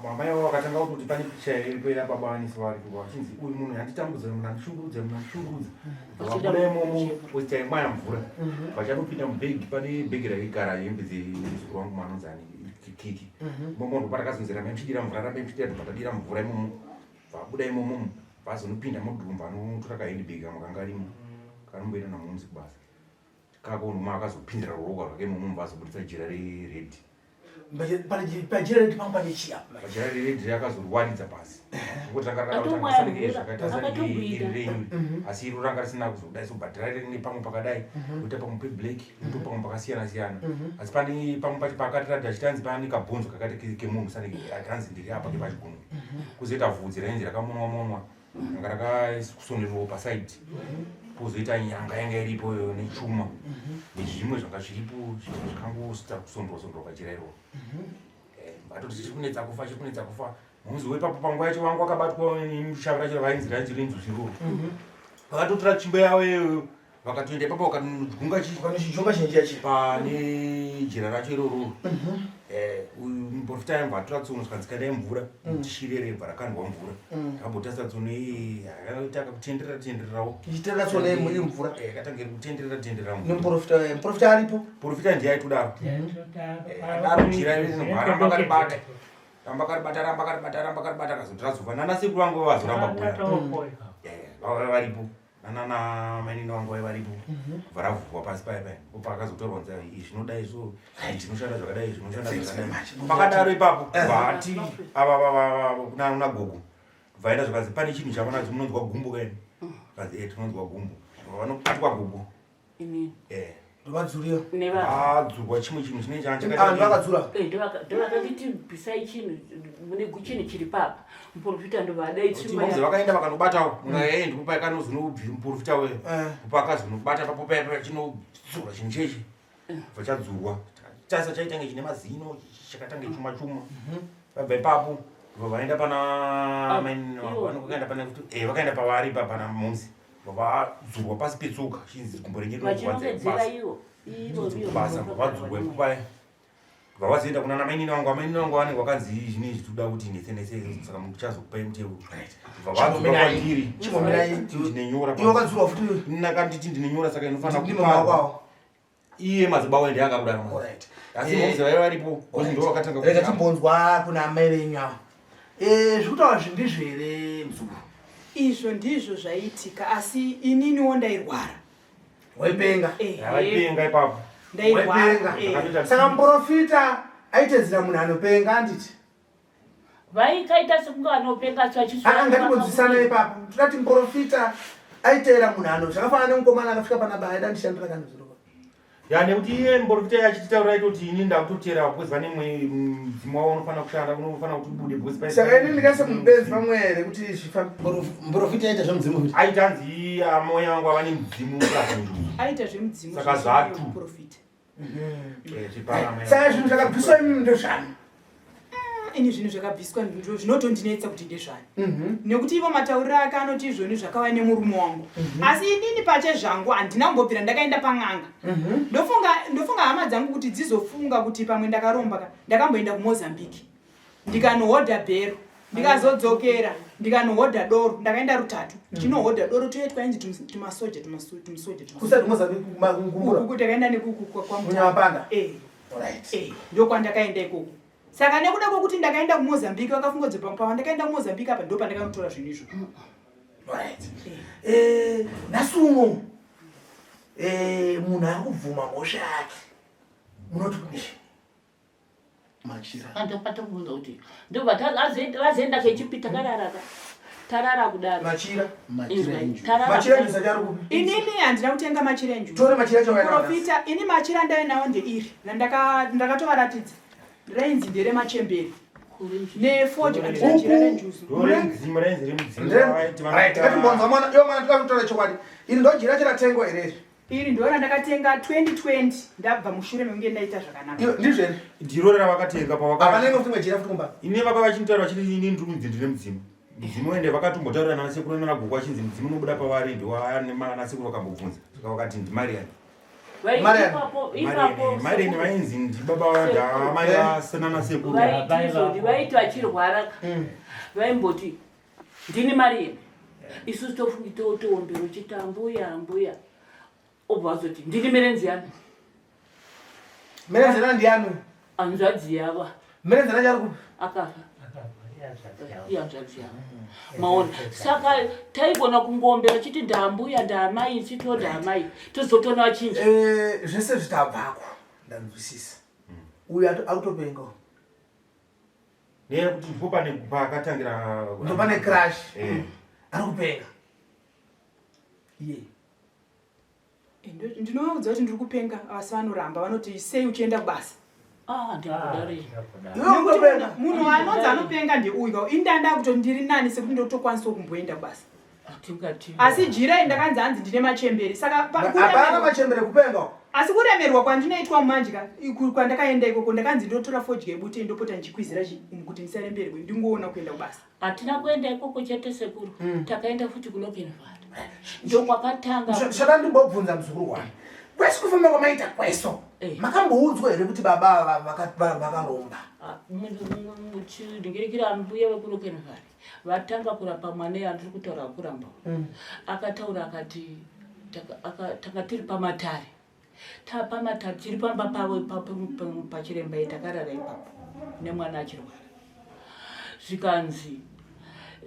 mama yavo vakatanga kutoti pane picha iripo ina baba vanisi varipo vachinzi uyu munhu yanditambudza munhu andishungurudza munhu andishungurudza vabuda imomo kuti taimwaya mvura mhm. vachanopinda mubhegi pane bhegi raigara hembe dzemuzukuru wangu mwanonzi ani kiki mhm. imomo ndopatakazonzi rambai muchidira mvura rambai muchidira ndopatadira mvura imomo vabuda imomo vazonopinda mudhumba anotora kahendibhegi kamwe kanga arimo kanomboenda namomzi kubasa kako noma akazopindira ruoko rwake imomo vazobuditsa jira rered pajira rered panga pane chii apa pajira rered rakazorwaridza pasi ngokuti ranga rakatangasanenge iri renyu mhm. asi iro ranga risina kuzodai so but rari rine pamwe pakadai mhm. kuita pamwe peblack kuita mhm. pamwe pakasiyana siyana asi pane pamwe pacho pakati rati achitanzi pane kabhonzo kakati kemunhu sanenge akanzi ndiri apa kepachigunwe kuzoita vhudzi rainzi rakamonwa monwa ranga rakasonerwawo pasaidi pozoita nyanga yanga iripo iyo nechuma nezvimwe zvanga zviripo zvikangosita kusondwa sondwa pajira iroro eh, vatoti chiri kunetsa kufa chiri kunetsa kufa muzi wepapo panguva yacho vangu vakabatwa nemushavi racho ravainzi rainzi renzuzi iroro vakatotora tsvimbo yavo iyoyo vakatoenda ipapo vakanojunga chijunga chinji chi pane jira racho iroro mhm. eh, uyu muprofita aibva atora tsono zvikanzi kandai mvura mm. tishirere bva rakandwa mvura mm. takambotasa tsono iyi akatanga kutenderera tendererawo ichitenderera tsono iyi mvura eh, akatanga kutenderera tenderera nemuprofita eh, muprofita aripo muprofita ndiye aitodaro adaro jira rinobva karibata ramba karibata ramba karibata ramba karibata akazoti razova nana sekuru vangu vazoramba kuuya vava varipo nanana mainini vangu vaiva varipo mhm. bva ravhurwa pasi paya paya opa akazotorwa nza izvi zvinodai so zvinoshanda zvakadai zvinoshanda zvakadai pakadaro ipapo eh. vati ava kuna gogo vaenda zvakanzi pane chinhu chavanacho munonzwa gumbo kaini kanzi e eh, tinonzwa gumbo vanobatwa gogo Inini. Eh. Ndovadzurira. Adzurwa chimwe chinhu chinenge chakadakadzura. Eh, ndovakanditi bvisai chinhu mune chinhu chiri papa. Muprofita ndovadai tsvimbo. Mose vakaenda vakanobatawo. Munhu aye ndipo pakanozonobvi muprofita weyo. Eh. Pakazonobata papo paya paya chinodzurwa chinhu chechi. Bva chadzurwa. Tasa chaitange chine mazino chakatange chuma chuma. Mhm. Vabva ipapo vaenda pana ah, vakaenda pana eh vakaenda pavari pa pana Mose. vadzurwa pasi petsoka chinzi gumbo renyu rinobasa vadzurwa ipo paya vavazoenda kuna namainini vangu amainini vangu vanenge vakanzi zvinezvi tikuda kuti netse netse saka muchazokupai muteuro vavadzurwa kwandiri ndine nyora nakanditi ndine nyora saka inofanira kuparwa iye madzibaba wende anga kudaro Alright. asi Eh, momzi vaiva varipo because ndo vakatanga Rega timbonzwa kuna amai venyu ava. Eh, zvekutaura zvi ndizvo here muzukuru? Izvo ndizvo zvaiitika asi ininiwo ndairwara. Waipenga. Ehe. vaipenga ipapo Ndairwara. Waipenga. Eh. Saka muprofita aitedzera munhu anopenga anditi? Vaikaita sekunge vanopenga asi vachiswera. Ah, ngatimbonzwisana ipapo. Toda kuti muprofita aiteera munhu ano zvakafanana nemukomana akasvika pana baba aida ndishandira kana zviro. Ya nekuti iye muprofita iye achititaura aitoti ini ndakutoteera because vane mudzimu wavo unofanira kushanda unofanira kuti ubude because pai. Saka ini ndikaisa mubenzi pamwe here kuti zvifambe. Muprofita aita zvemudzimu futi. Aita anzi amoya wangu ava nemudzimu mukati. Aita zvemudzimu. Saka zvatu. Muprofita. Mhm. Saka zvinhu zvakabviswa imimi ndezvani? Ini zvinhu zvakabviswa zvinotondinetsa kuti ndezvani mhm. nekuti ivo matauriro ake anoti izvoni zvakauya nemurume wangu mhm. asi inini pache zvangu handina kumbobvira ndakaenda pan'anga ndofunga ndofunga hama dzangu kuti dzizofunga kuti pamwe ndakaromba ka ndakamboenda kumozambique ndikanohodha bhero ndikazodzokera ndikanohodha doro ndakaenda rutatu ndichinohodha doro tuye twainzi tumasoja tumasoja tumasoja takaenda nekukukwamupanda eh. eh, ndokwandakaenda ikoko saka nekuda kwekuti ndakaenda kumozambique vakafunga kuti pamwe ndakaenda kumozambique apa ndopandakanotora zvinhu izvo eh, nhasi uno munhu ari kubvuma mhosva yake munoti kudii machira andopatobvunza kuti ndobva vazoenda kechipiri takarara ka tarara kudaro machira machira inini handina kutenga machira enjuzu tore machira acho profita ini machira ndai nawo ndeiri randakatovaratidza rainzi nderemachembere nefodya andina renjuzu ngatimbonzwa mwana iwe mwana toda kutaura chokwadi iri ndojira chiratengwa here iri Iri ndiro randakatenga 2020 ndabva mushure mekunge ndaita zvakanaka. Iyo ndizvo here? Ndiro ravakatenga pavaka. Havana imwe futi imwe jira futi kumba. Ini vaka vachinitaura vachiti ini ndiri kunzi ndine mudzimu. Mudzimu ende vakatombotaurira nana sekuru nana gogo vachinzi mudzimu unobuda pavari ndiwa sekuru vakambobvunza. Saka vakati ndiMarian. Marian vainzi ndibaba vadamai vasenana sekuru. Vaiti vachirwara vaimboti ndini marian isusu tofungi totoombera uchiti ambuya ambuya obva wazoti ndini merenziyana merenziyana ndiyani hanzvadzi yava merenziyana chari kupi akafa ihanzvadzi yava maona saka taigona kungombera chiti ndaambuya ndaamai chitiwo ndaamai tozotoona vachinja eh, zvese zvitabvako ndanzwisisa uyu akutopenga Neyekuti ndipo pane paakatangira ndo pane crash eh. Ari kupenga iye eh, ndinovaudza kuti ndiri kupenga asi vanoramba vanoti sei uchienda kubasa ah, ah, munhu anonzi anopenga ndeuyu indanda kutoti ndiri nani sekuti ndotokwanisawo kumboenda kubasa asi jira ndakanzi hanzi ndine machembere saka hapana machembere kupenga asi kuremerwa kwandinoitwa manje ka kwandakaenda ikoko ndakanzi ndotora fodya yebute ndopota ndichikwizira kuti ndisaremberwe ndingoona kuenda kubasa hatina kuenda ikoko chete sekuru mm. takaenda futi kulokenvada ndokwakatanga shada ndimbobvunza muzukuru wani kwese kufamba kwamaita kweso eh. makamboudzwa here kuti baba ava vakaromba ah, ndingirikira mbuya vekulokenvada vatanga kurapa mwana iye andiri kutaura kuramba mm. akataura akati tanga tiri pamatare tapamatare tiri pamba pavo pachiremba iye takarara ipapo nemwana achirwara zvikanzi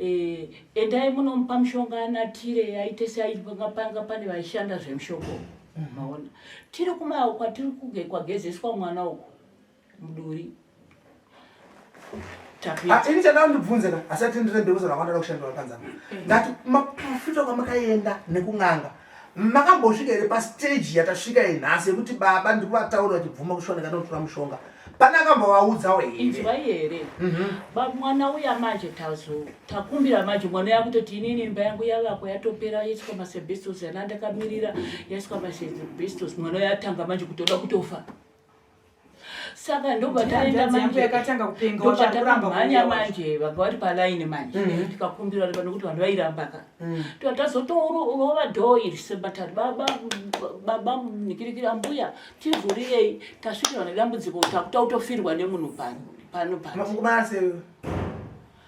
eh, endai munomupa mushonga anatire aite seaipanga pane vaishanda zvemushonga mm. maona tiri kumao kwatiri kwagezeswa mwana uku muduri ah, ini chandava ndibvunze ka asi ati ndine mbeu zvakawanda da kushandira panzanga ndati maprofita kwamakaenda nekun'anga makambosvika here pastage yatasvika yenhasi yekuti baba ndikuvataura vachibvuma kushoneka nokutora mushonga pane akambovaudzawo here inzwai here mhm. mwana uya manje tazo takumbira manje mwana yakutoti inini imba yangu yavakwa yatopera yaiswa masebestos ana ndakamirira yaiswa masebestos mwana yatanga manje kutoda kutofa saka ndobva taenda manje yakatanga kupenga ndobva takamhanya manje vanga vari palaini manje mhm. tikakumbira mm. nokuti vanhu vairamba ka mm. tobva tazotorova dhoo iri sematari baba baba nikirikiri ambuya tivhurirei tasvikirwa nedambudziko takuta kutofirwa nemunhu pano pano pano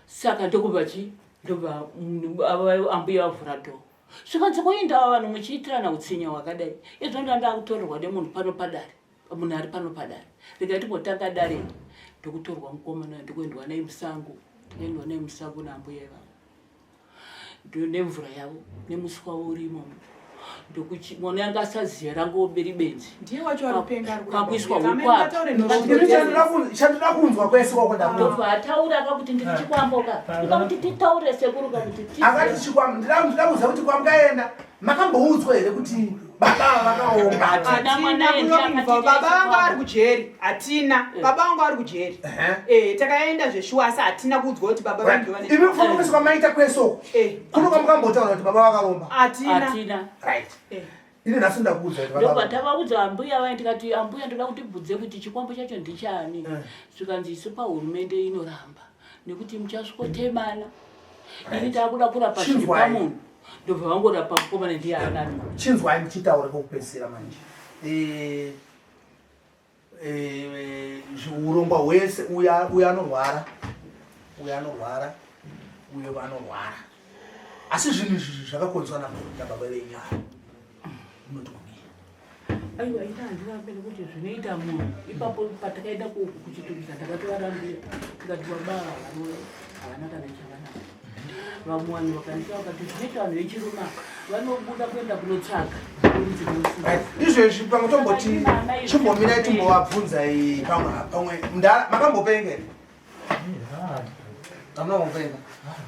saka ndokubva chi ndobva mm, ambuya vavhura dhoo zvikanzi kuindawa vanhu muchiitirana utsinye hwakadai izvo ndandakutorerwa nemunhu pano padare munhu ari pano padare regai timbotanga dare ndokutorwa mukomana ndokuendwa naye musango takaendwa naye musango naambuya ivavo nemvura yavo nemuswa uri imomo Ndokuchi mwana yanga asaziva rangoberi benzi. Ndiye wacho aripenga ari kuramba. Kwakuiswa Amai huku apa. mukataure nhoroondo Ini dzese. chandoda kunzwa kwese kwako ndakunzwa. Ndobva ataura kakuti ndiri chikwambo ka. Ndikakuti titaure sekuru kakuti tizive. Akati chikwambo ndinoda kuziva kuti kwamukaenda makamboudzwa here kuti baba ava vakaomba. Hatina mwana Hatina yendi kulooking akati for baba tine vanga vari chikwambo. kujeri hatina baba vanga vari kujeri eh takaenda zveshuwa asi hatina kuudzwa kuti baba vange vane Imi kufanira kwese kwamaita kwese uko. eh Kuno kwamukambotaura kuti baba vakaromba. hatina Hatina. Right. eh Ini nhasi ndakuudza kuti Ndobva vakaromba. tavaudza ambuya vaye tikati ambuya ndoda kuti bvudze kuti chikwambo chacho ndichani. Zvikanzi isu pahurumende inoramba nekuti muchasvikotemana. Ini takuda kurapa zviri Chinzwai. pamunhu. Ndobva vangorapa mukomana ndiye anani. Chinzwai ndichitaure kwekupedzisira manje. Eh, eh, urongwa hwese uya uya anorwara uya anorwara uyo anorwara asi zvinhu izvi zvakakonzwa nababa venyu ava unoti kudii Aiwa ina handirambe nekuti zvinoita munhu ipapo patakaenda kuchitungisa ndakatovarambira tikati baba ava havana kana chavanako. Vamwe vanhu vakandiita vakati zvinoita vanhu vechirume ava vanobuda kuenda kunotsvaga rudzi rweusina. Right. Izvezvi pamwe tomboti chimbomirai timbovabvunza pamwe pamwe mudhara makambopenga here? Hamuna kumbopenga.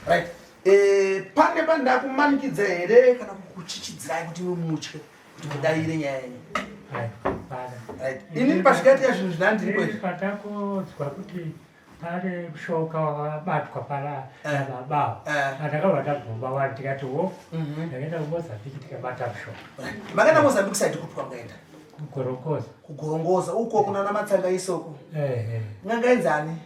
Right. Eh, pane pandakumanikidza here kana kukuchichidzirai kuti iwe mutye kuti mudavire nyaya yenyu? Right. Inini pazvikaitika zvinhu zvinandiripo izvi. Patakuudzwa kuti pane mushoka wakabatwa pana nababa Eh. atakabva tabvuma wani tikati wo ndakaenda kumozambique tikabata mushoka Makaenda Mozambique side kupi kwamakaenda? kugorongoza Kugorongoza uko kuna namatsanga isoko. ehe N'anga inzani?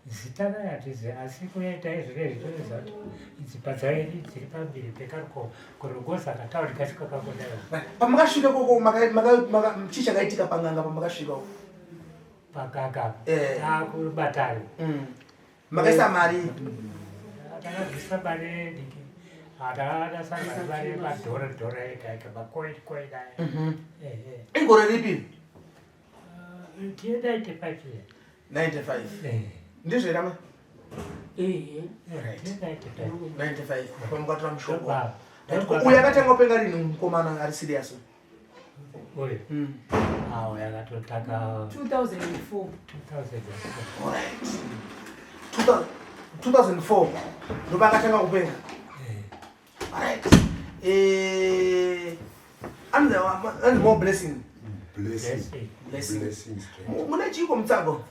Zita rayo hatizivi asi kuyaita izvozvo zvinoratidza kuti dzimba dzairi dziri pamberi pekaruko gorongoza katauni kacho kakangodai. Right. Pamakasvika koko chii chakaitika pang'anga pamakasvika uko? Paganga Eh. takubatari Makaisa mari takabvisa mari diki takadasa mari mari madhora dhora ega ega makoini koini aya ehe igore ripi? Tiye 95 years. 95. Eh. Ndizvo here amai? Ehe. Right. Tiye 95. 95 pamukatora mushonga. Ndobva. Right. Ko Uyu akatanga kupenga rini mukomana ari serious? Uyu. Ah, uyu akatotanga 2004 2004. Alright. 2004 ndopa akatanga kupenga. Eh. Alright. Eh, anzi anzi more blessing. Blessing. Blessing. Blessings. Mune chiiko mutsago?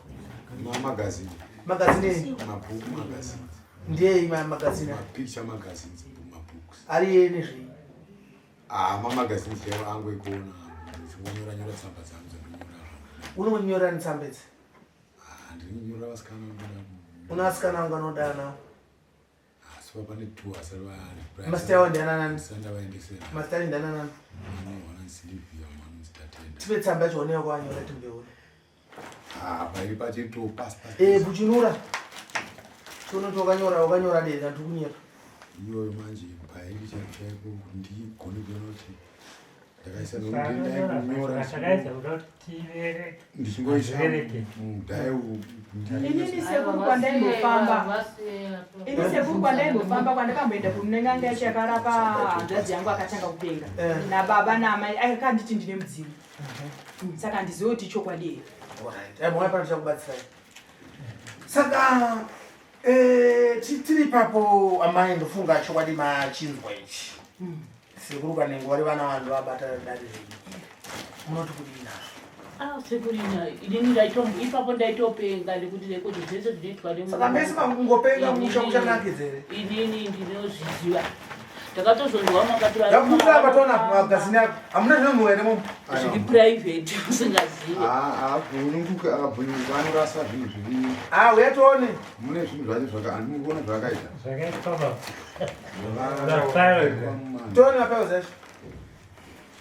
Mamagazini. Magazini ei? Mabhuku magazines. Ndiyei magazini? Mapicture magazines, mabooks. Ari yei nezvei? Ah, mamagazines chaiwo angu ekuona. Ndichingonyora nyora tsamba dzangu dzandonyora. Unonyora netsamba idzi? Ah, ndinonyora vasikana vanoda. Una vasikana vangu vanodana navo? Asi pane two asari vari. Mazita avo ndiana nani? Sandavaendesera. Mazita avo ndiana nani? Mwana wanonzi Silvia, mwana anonzi Tatenda. Tipe tsamba yacho one yako wanyora timbeone. Ah, pairi pacho ito pasi pasi. Eh, buchinura. Tione kuti wakanyora wakanyora dei kana tikunyeka. Iyoyo manje pairi chaipo chaipo ndigone kuona kuti ndakaisa nokuti ndaikunyora. Takaedza kuda kuti tivereke. Ndichingoisa Zvivereke. mudhai Inini sekuru kwandaimbofamba ini sekuru kwandaimbofamba kwandakamboenda kuneng'anga yacho yakarapa hanzvadzi yangu akatanga kupenga Eh. nababa naamai akanditi ndine mudzimu saka handizivi kuti ichokwadi here Alright. Eh, mwana pano tichakubatsirai. Saka eh, tiri ipapo amai ndofunga chokwadi machinzwa ichi. Sekuru kanengo vari vana vanhu vabata dare renyu. Munoti kudii nazvo? Ah, sekuru ina inini ipapo ndaitopenga nekuti nekuti zvese zvinoitwa nemunhu. Saka mese makungopenga musha muchanakidza here? Inini ndinozviziva. Ndakatozonzwa makati vari Ndakukumbira apa toona magazini ako. Hamuna zvinonhuwa here mumu? Zviri private usingazivi. Abhunyuka akabhunyuka anorasa zvinhu zviri. Ah, uya tione. Mune zvinhu zvacho zvaka andikuona zvakaita. Zvakaitwa baba. Mafiles. Tione mafiles acho.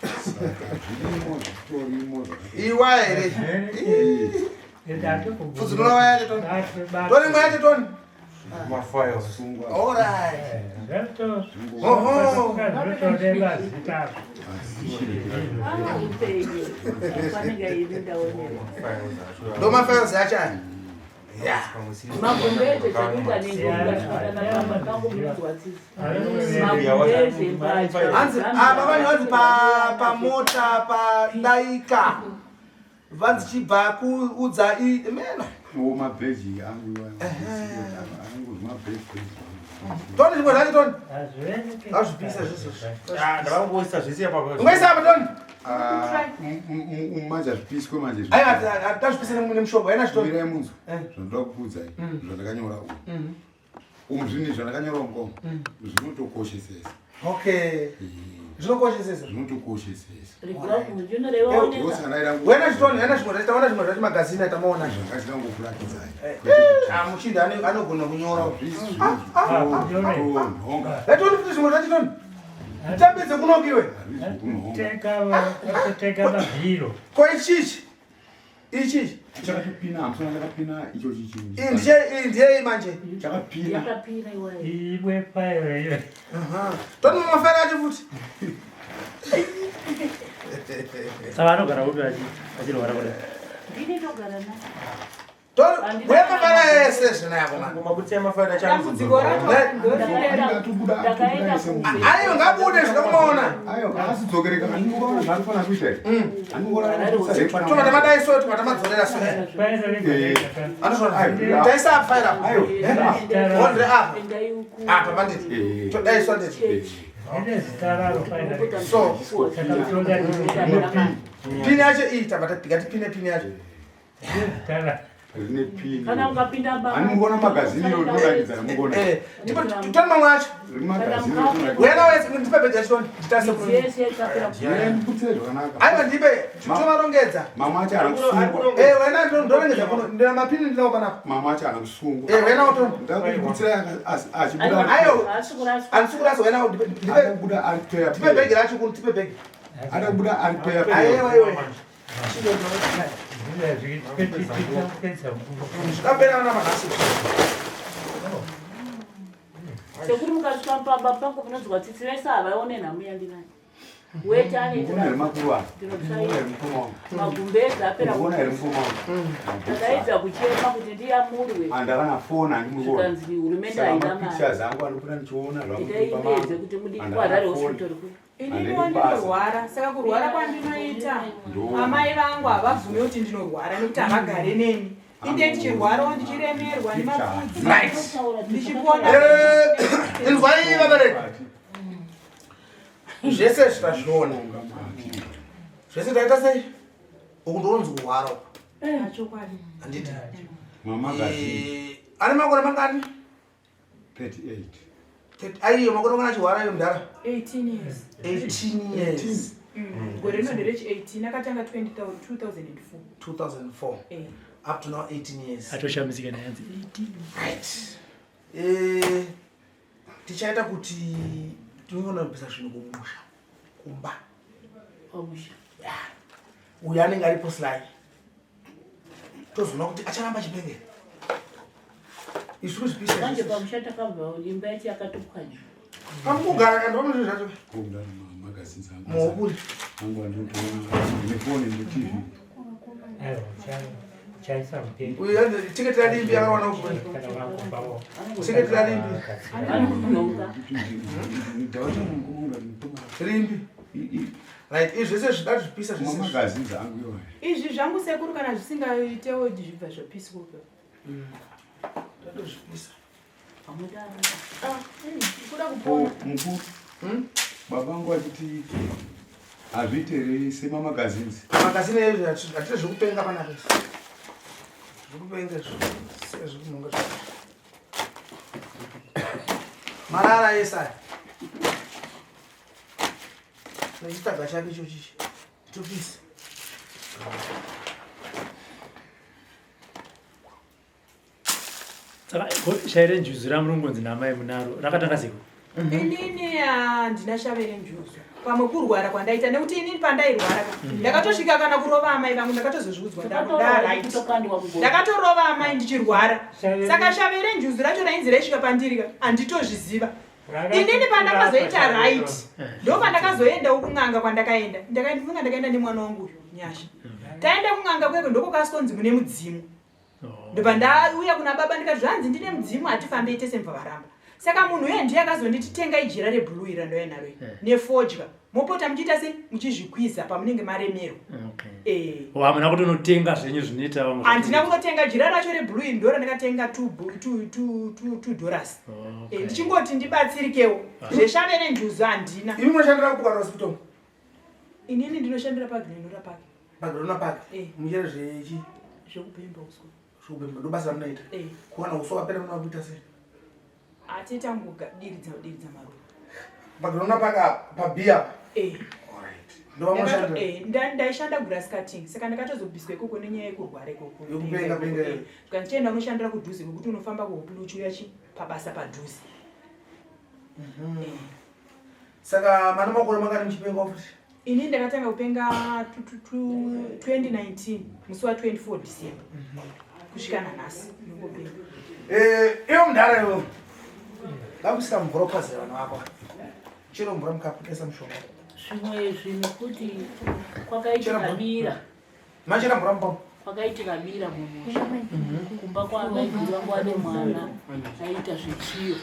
Saka zvirimo zvitorimo zvaka. Iwa here? Pfudzinura waya yacho tone. Tone imwe yacho tone. Mafiles. Alright. Oho. Zvotode mazita. Ah, upenyu. Panenge ini ndaonera. Ndo mafiles acho aya. Magumbeze chekuita nengomagumbeze Hanzi apa vanhu vanzi pamota padaika vanzi chibva kuudza mena. Mabheji angu angu mabheji. Toni zvimwe zvacho Toni. Azvipisa zvese. Ndavangoisa zvese apa. Ungaisa apa Toni. Manje hazvipiswe manje. Aiwa, tazvipisa nemushonga. Haina chitoni. Mirai munzwa. Zvandinoda kukuudzai zvandakanyora umu. Umu zvinhu zvandakanyora umu zvinotokoshesesa. Okay. Zvinokoshesesa. Zvinotokoshesesa. Wena chitoni, wena zvimwe zvacho, taona zvimwe zvacho magazini atamaona. Zvangachingangokurakidzai. Muchinda anogona kunyora. Hazvisi Toni futi zvimwe zvacho Toni. Tambidze kunokiwe. Teka mabhiro. Ko ichichi? Ichichi? Chakatopina, hamusana chakapina icho chichi. Iyi ndiyei manje? Chakapina. Yakapira iwayo. Imwe fairo iyo. Toni mafara acho futi. Saka anogara upi achirwara kudai? Ndini ndogara naye. Toni, uya mafara ese zvina yako mani. Mabudisa mafaira Dambudziko racho Ndakaenda Aiwa ngabude zvida kumaona. Aiwa, asidzokereka andingoona zvaanofanira kuita here. Andingoona Toma tamadai so, toma tamadzorera so. Anozvona. Taisa apa faira apa. Ondre apa. Apa banditi. Todai so nditi. Ine zita raro faira. So. Pini yacho iyi tabva tikati pini yacho. Zita raro. Rine pini. Kana ukapinda baba. Andingoona magazini iro rinoratidza ramunoona. Tipo toni mamwe acho. Rine magazini iro rinoratidza. Wena wese ndipe bheji yacho Toni. Nditase kuno. Yese yakapera. Ndikutsire zvakanaka. Aiwa ndipe tomarongedza. Mamwe acho haana kusungwa. Eh wena ndorongedza kuno. Ndina mapini ndinawo panapa. Mamwe acho haana kusungwa. Eh wena utoni. Ndakukutsirai achibuda. Ayo. Haasi kuraswa. Handisi kurasa wena ndipe Akabuda ari peya. ndipe bhegi racho kuno tipe bhegi. Akabuda ari peya. Aiwa iwe. Zvakapera vana manhasi. Sekuru mukasvika pamba pangu munonzwa tsitsi vese havaone nhamo yandinayo. Weti Mukuona here makuru aya? ndinotsvaira. Here mukoma wangu? Magumbezi apera Mukuona here mukoma wangu? Ndakaedza kuchema kuti ndiyamurwe. Handavana foni handimukona. Zvikanzi hurumende Saka haina mapictures mari. angu anopota ndichiona Itai zvangu ndedze kuti mudiki kuHarare hospital kuri. Ininiwo ndinorwara saka kurwara kwandinoita amai vangu havabvumi kuti ndinorwara nekuti havagare neni. Inde ndichirwarawo ndichiremerwa nemapfudzi ndichipona. Inzwai vabereki. Zvese zvitazviona. Zvese taita sei? Uku ndonzi kurwara uku. Chokwadi. Handiti. Mamagazini Ane makore mangani? 38. Aiyo makore mangani achirwara iyo mudhara? 18 years. 18 years. Gore rino nderechi 18 akatanga 2004. 2004. Up to now 18 years. Atoshamisika naye hanzi 18. Right. Tichaita kuti tinogona kubvisa zvinhu kumusha kumba. Pamusha. Uyu anenge aripo slai. Tozoona kuti acharamba achipengera. Isu kuzvipisa. Manje pamusha takabva imba yacho yakatopwanywa. Pamukugara kana pamwe zvinhu zvacho. Kuda magazini angu. Muhoburi. Angu andinotoona nefoni neTV. Chaisa mupenyu. Uyu yanzi tiketi ralimbi yakawana uku. Kana wakumbawo. Tiketi ralimbi. Anononga. Rimbi. Right, izvi zvese zvida zvipisa zvese. Mamagazini angu iwayo. Izvi zvangu sekuru kana zvisingaitewo zvibva zvapiswa. Tatozvipisa. Kuda Ko kupona. mukuru. Baba vangu vachiti hazviite here semamagazini. Magazini ezvi hatite zvekupenga panapa izvi. Zvekupenga izvi. Sezvekunonga zvi. Marara ese aya. Nechitaga chake icho chichi. Topisa. Saka shaire renjuzu ramurongonzi namai munaro rakatanga sei? Inini handina shave renjuzu. Pamwe kurwara kwandaita nekuti inini pandairwara ndakatosvika kana kurova amai vangu ndakatozozviudzwa ndaright. Kutokandwa mugoro. Ndakatorova amai ndichirwara. Saka shave renjuzu racho rainzi raisvika pandiri ka handitozviziva. Inini pandakazoita right ndo pandakazoendawo kun'anga kwandakaenda. Ndakafunga ndakaenda nemwana wangu uyu Nyasha. Taenda kun'anga kweko ndokokasonzi mune mudzimu. Oh. Ndobva ndauya kuna baba ndikati zvanzi ndine mudzimu hatifambei tese mubva varamba. Saka munhu uye ndiye akazonditi tengai jira reblue iri randauya naro iri Eh. nefodya mopota muchiita sei muchizvikwiza pamunenge maremerwa. Okay. Eh. Oh, hamuna kutonotenga zvenyu zvinoita vamwe. Handina kunotenga jira racho reblue iri ndo randakatenga 2 dollars. Okay. Eh, ndichingoti ndibatsirikewo zveshave nenjuzu handina. Imi munoshandira kupi kana hospital? Inini ndinoshandira paGlenora Park. PaGlenora Park? Eh. Muchiita zvechi? Zvekubhemba uswa. Zvekubhemba ndobasa ramunoita? Eh. Kuwana uswa wapera munoda kuita sei? Atiita ngodiridza diridza maruva. PaGlenora Park apa, paB apa? Eh. Alright. Ndovamunoshandira? Eh, ndaishanda grass cutting saka ndakatozobviswa ikoko nenyaya yekurwara ikoko. Yekupenga penga. Eh, Saka ndichienda unoshandira kudhuze kwekuti unofamba kuhopili uchiuya chi pabasa padhuze. Eh. Saka mane makore mangani muchipenga futi? Ini ndakatanga kupenga 2019 musi wa 24 December kusvika nanhasi ndingopenga. Eh, iwe mudhara iwe. Ngakuisa mvura upazire vanhu vako. Chero mvura mukapu esa mushonga. Zvimwe zvinhu kuti kwakaitika bira. Machera mvura mupapu. Kwakaitika bira mumusha. Kumba kwaamaiguru vangu vane mwana aiita zvechiyo.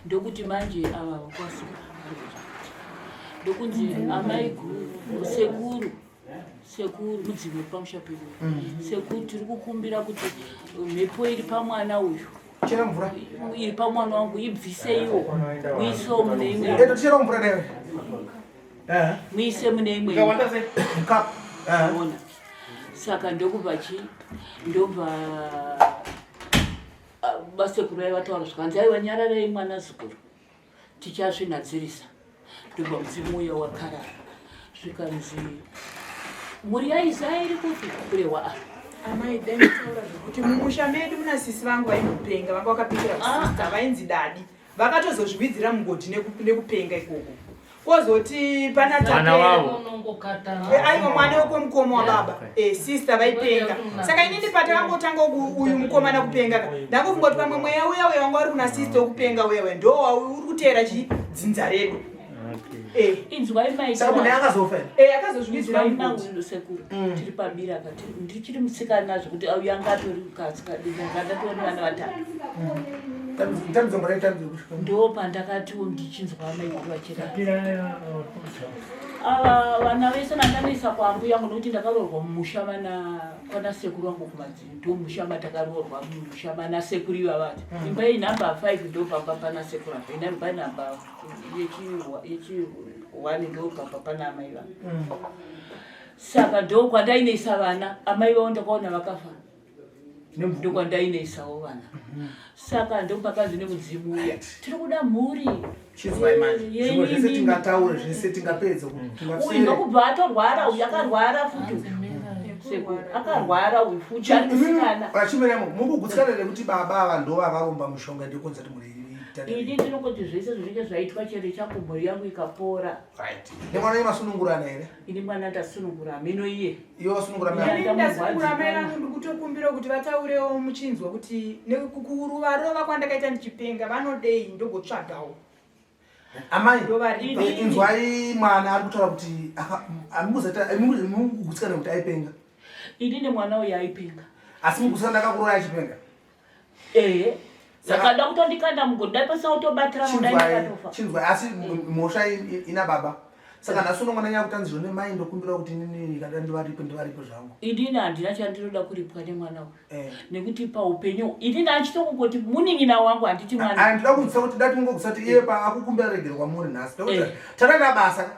Ndokuti manje ava vakwasuka. Ndokunzi amaiguru sekuru sekuru mudzimu uri pamusha pedu. Sekuru tiri kukumbira kuti mhepo iri pamwana uyu. Chera mvura. Iri pamwana wangu ibviseiwo. Muisewo mune imwe. Eto chera mvura newe. Eh. Muise mune imwe. Ikawanda sei? Mukapu. Eh. Ona. Saka ndokubva chi ndobva vasekuru vaiva vataura zvikanzi aiwa nyararai mwana zukuru tichazvinhadzirisa. Ndobva mudzimu uya wakarara zvikanzi mhuri yaIsaya iri kupi kurehwa apa. Amai dai ndataura zvekuti mumusha medu muna sisi vangu vaimbopenga vanga vakapikira kusista vainzi dadi vakatozozviwidzira mugodhi nekupenga ikoko. Kozoti pana Mwana wavo. Tapera. Aiwa mwana wekwemukoma wababa. Sister vaipenga. Saka inini patakangotanga uyu mukomana kupenga ka ndangofunga kuti pamwe mweya uya uya wanga uri kuna sister wekupenga uya uya ndo uri kuteera chi dzinza redu. Inzwai mai. Saka munhu akazofa here? Akazozviwidzira Inzwai mugodhi. mai sekuru. Tiri pabira apa ndichiri musikana zvekuti uyu anga atori kasikadinga ndatori vana vatatu. Tambidzo mvura itambidzo kusvika. Ndo pandakatiwo ndichinzwa mai guru vachirapa. Ava vana vese vandanoisa kwaambuya yangu nokuti ndakaroorwa mumusha mana kwana sekuru vangu kumadziro ndo musha matakaroorwa mumusha mana sekuru ivavati. Imba iyi number 5 ndo pamba pana sekuru apa imba number yechi 1 ndo pamba pana amai vangu. Saka ndo kwandainoisa vana amai vavo ndakaona vakafa. Ndokwandaineisawo vana. Saka ndopakanzi nemudzimu uya tiri kuda mhuri. Chizwai manje. Zvimwe zvese Yenyu tingataure zvese tingapedza Uyu tingasere. ndokubva atorwara uyu akarwara futi uyu. Sekuru akarwara uyu futi ari musikana. Vachimiremo mukugutsikana nekuti baba ava ndo vakaromba mushonga ndikonza kuti mhuri iyi Ini ndinongoti zvese zvinenge zvaitwa chero changu mhuri yangu ikapora. Right. Nemwana wenyu masunungurana here? Ini mwana ndasunungura mino iye. Iwe wasunungura mai? Ini ndasunungura mai vangu ndikutokumbira kuti vataurewo muchinzwa kuti nekukuruvarova kwandakaita ndichipenga vanodei ndogotsvagawo. Amai, Ndovaripa. inzwai mwana ari kutaura kuti amukugutsikana kuti aipenga. Ini nemwana uyu aipenga. Asi mugutsikana ndakakuroya achipenga. Ehe. Saka kutondikanda mugodhi dai pasina kutobatira mudai ndakatofa. Chinzwai asi mhosva ina baba. Saka nhasi uno mwana nyaya kuti anzi zvone mai ndokumbira kuti inini kada ndivaripe ndivaripe zvangu. Inini handina chandinoda kuripwa nemwana uyu. Nekuti paupenyu inini achitongoti munin'ina wangu handiti mwana. Handida kunzisa kuti dati mungogutsa kuti iye pa akukumbira regero kwamuri nhasi. Ndokuti takaita basa.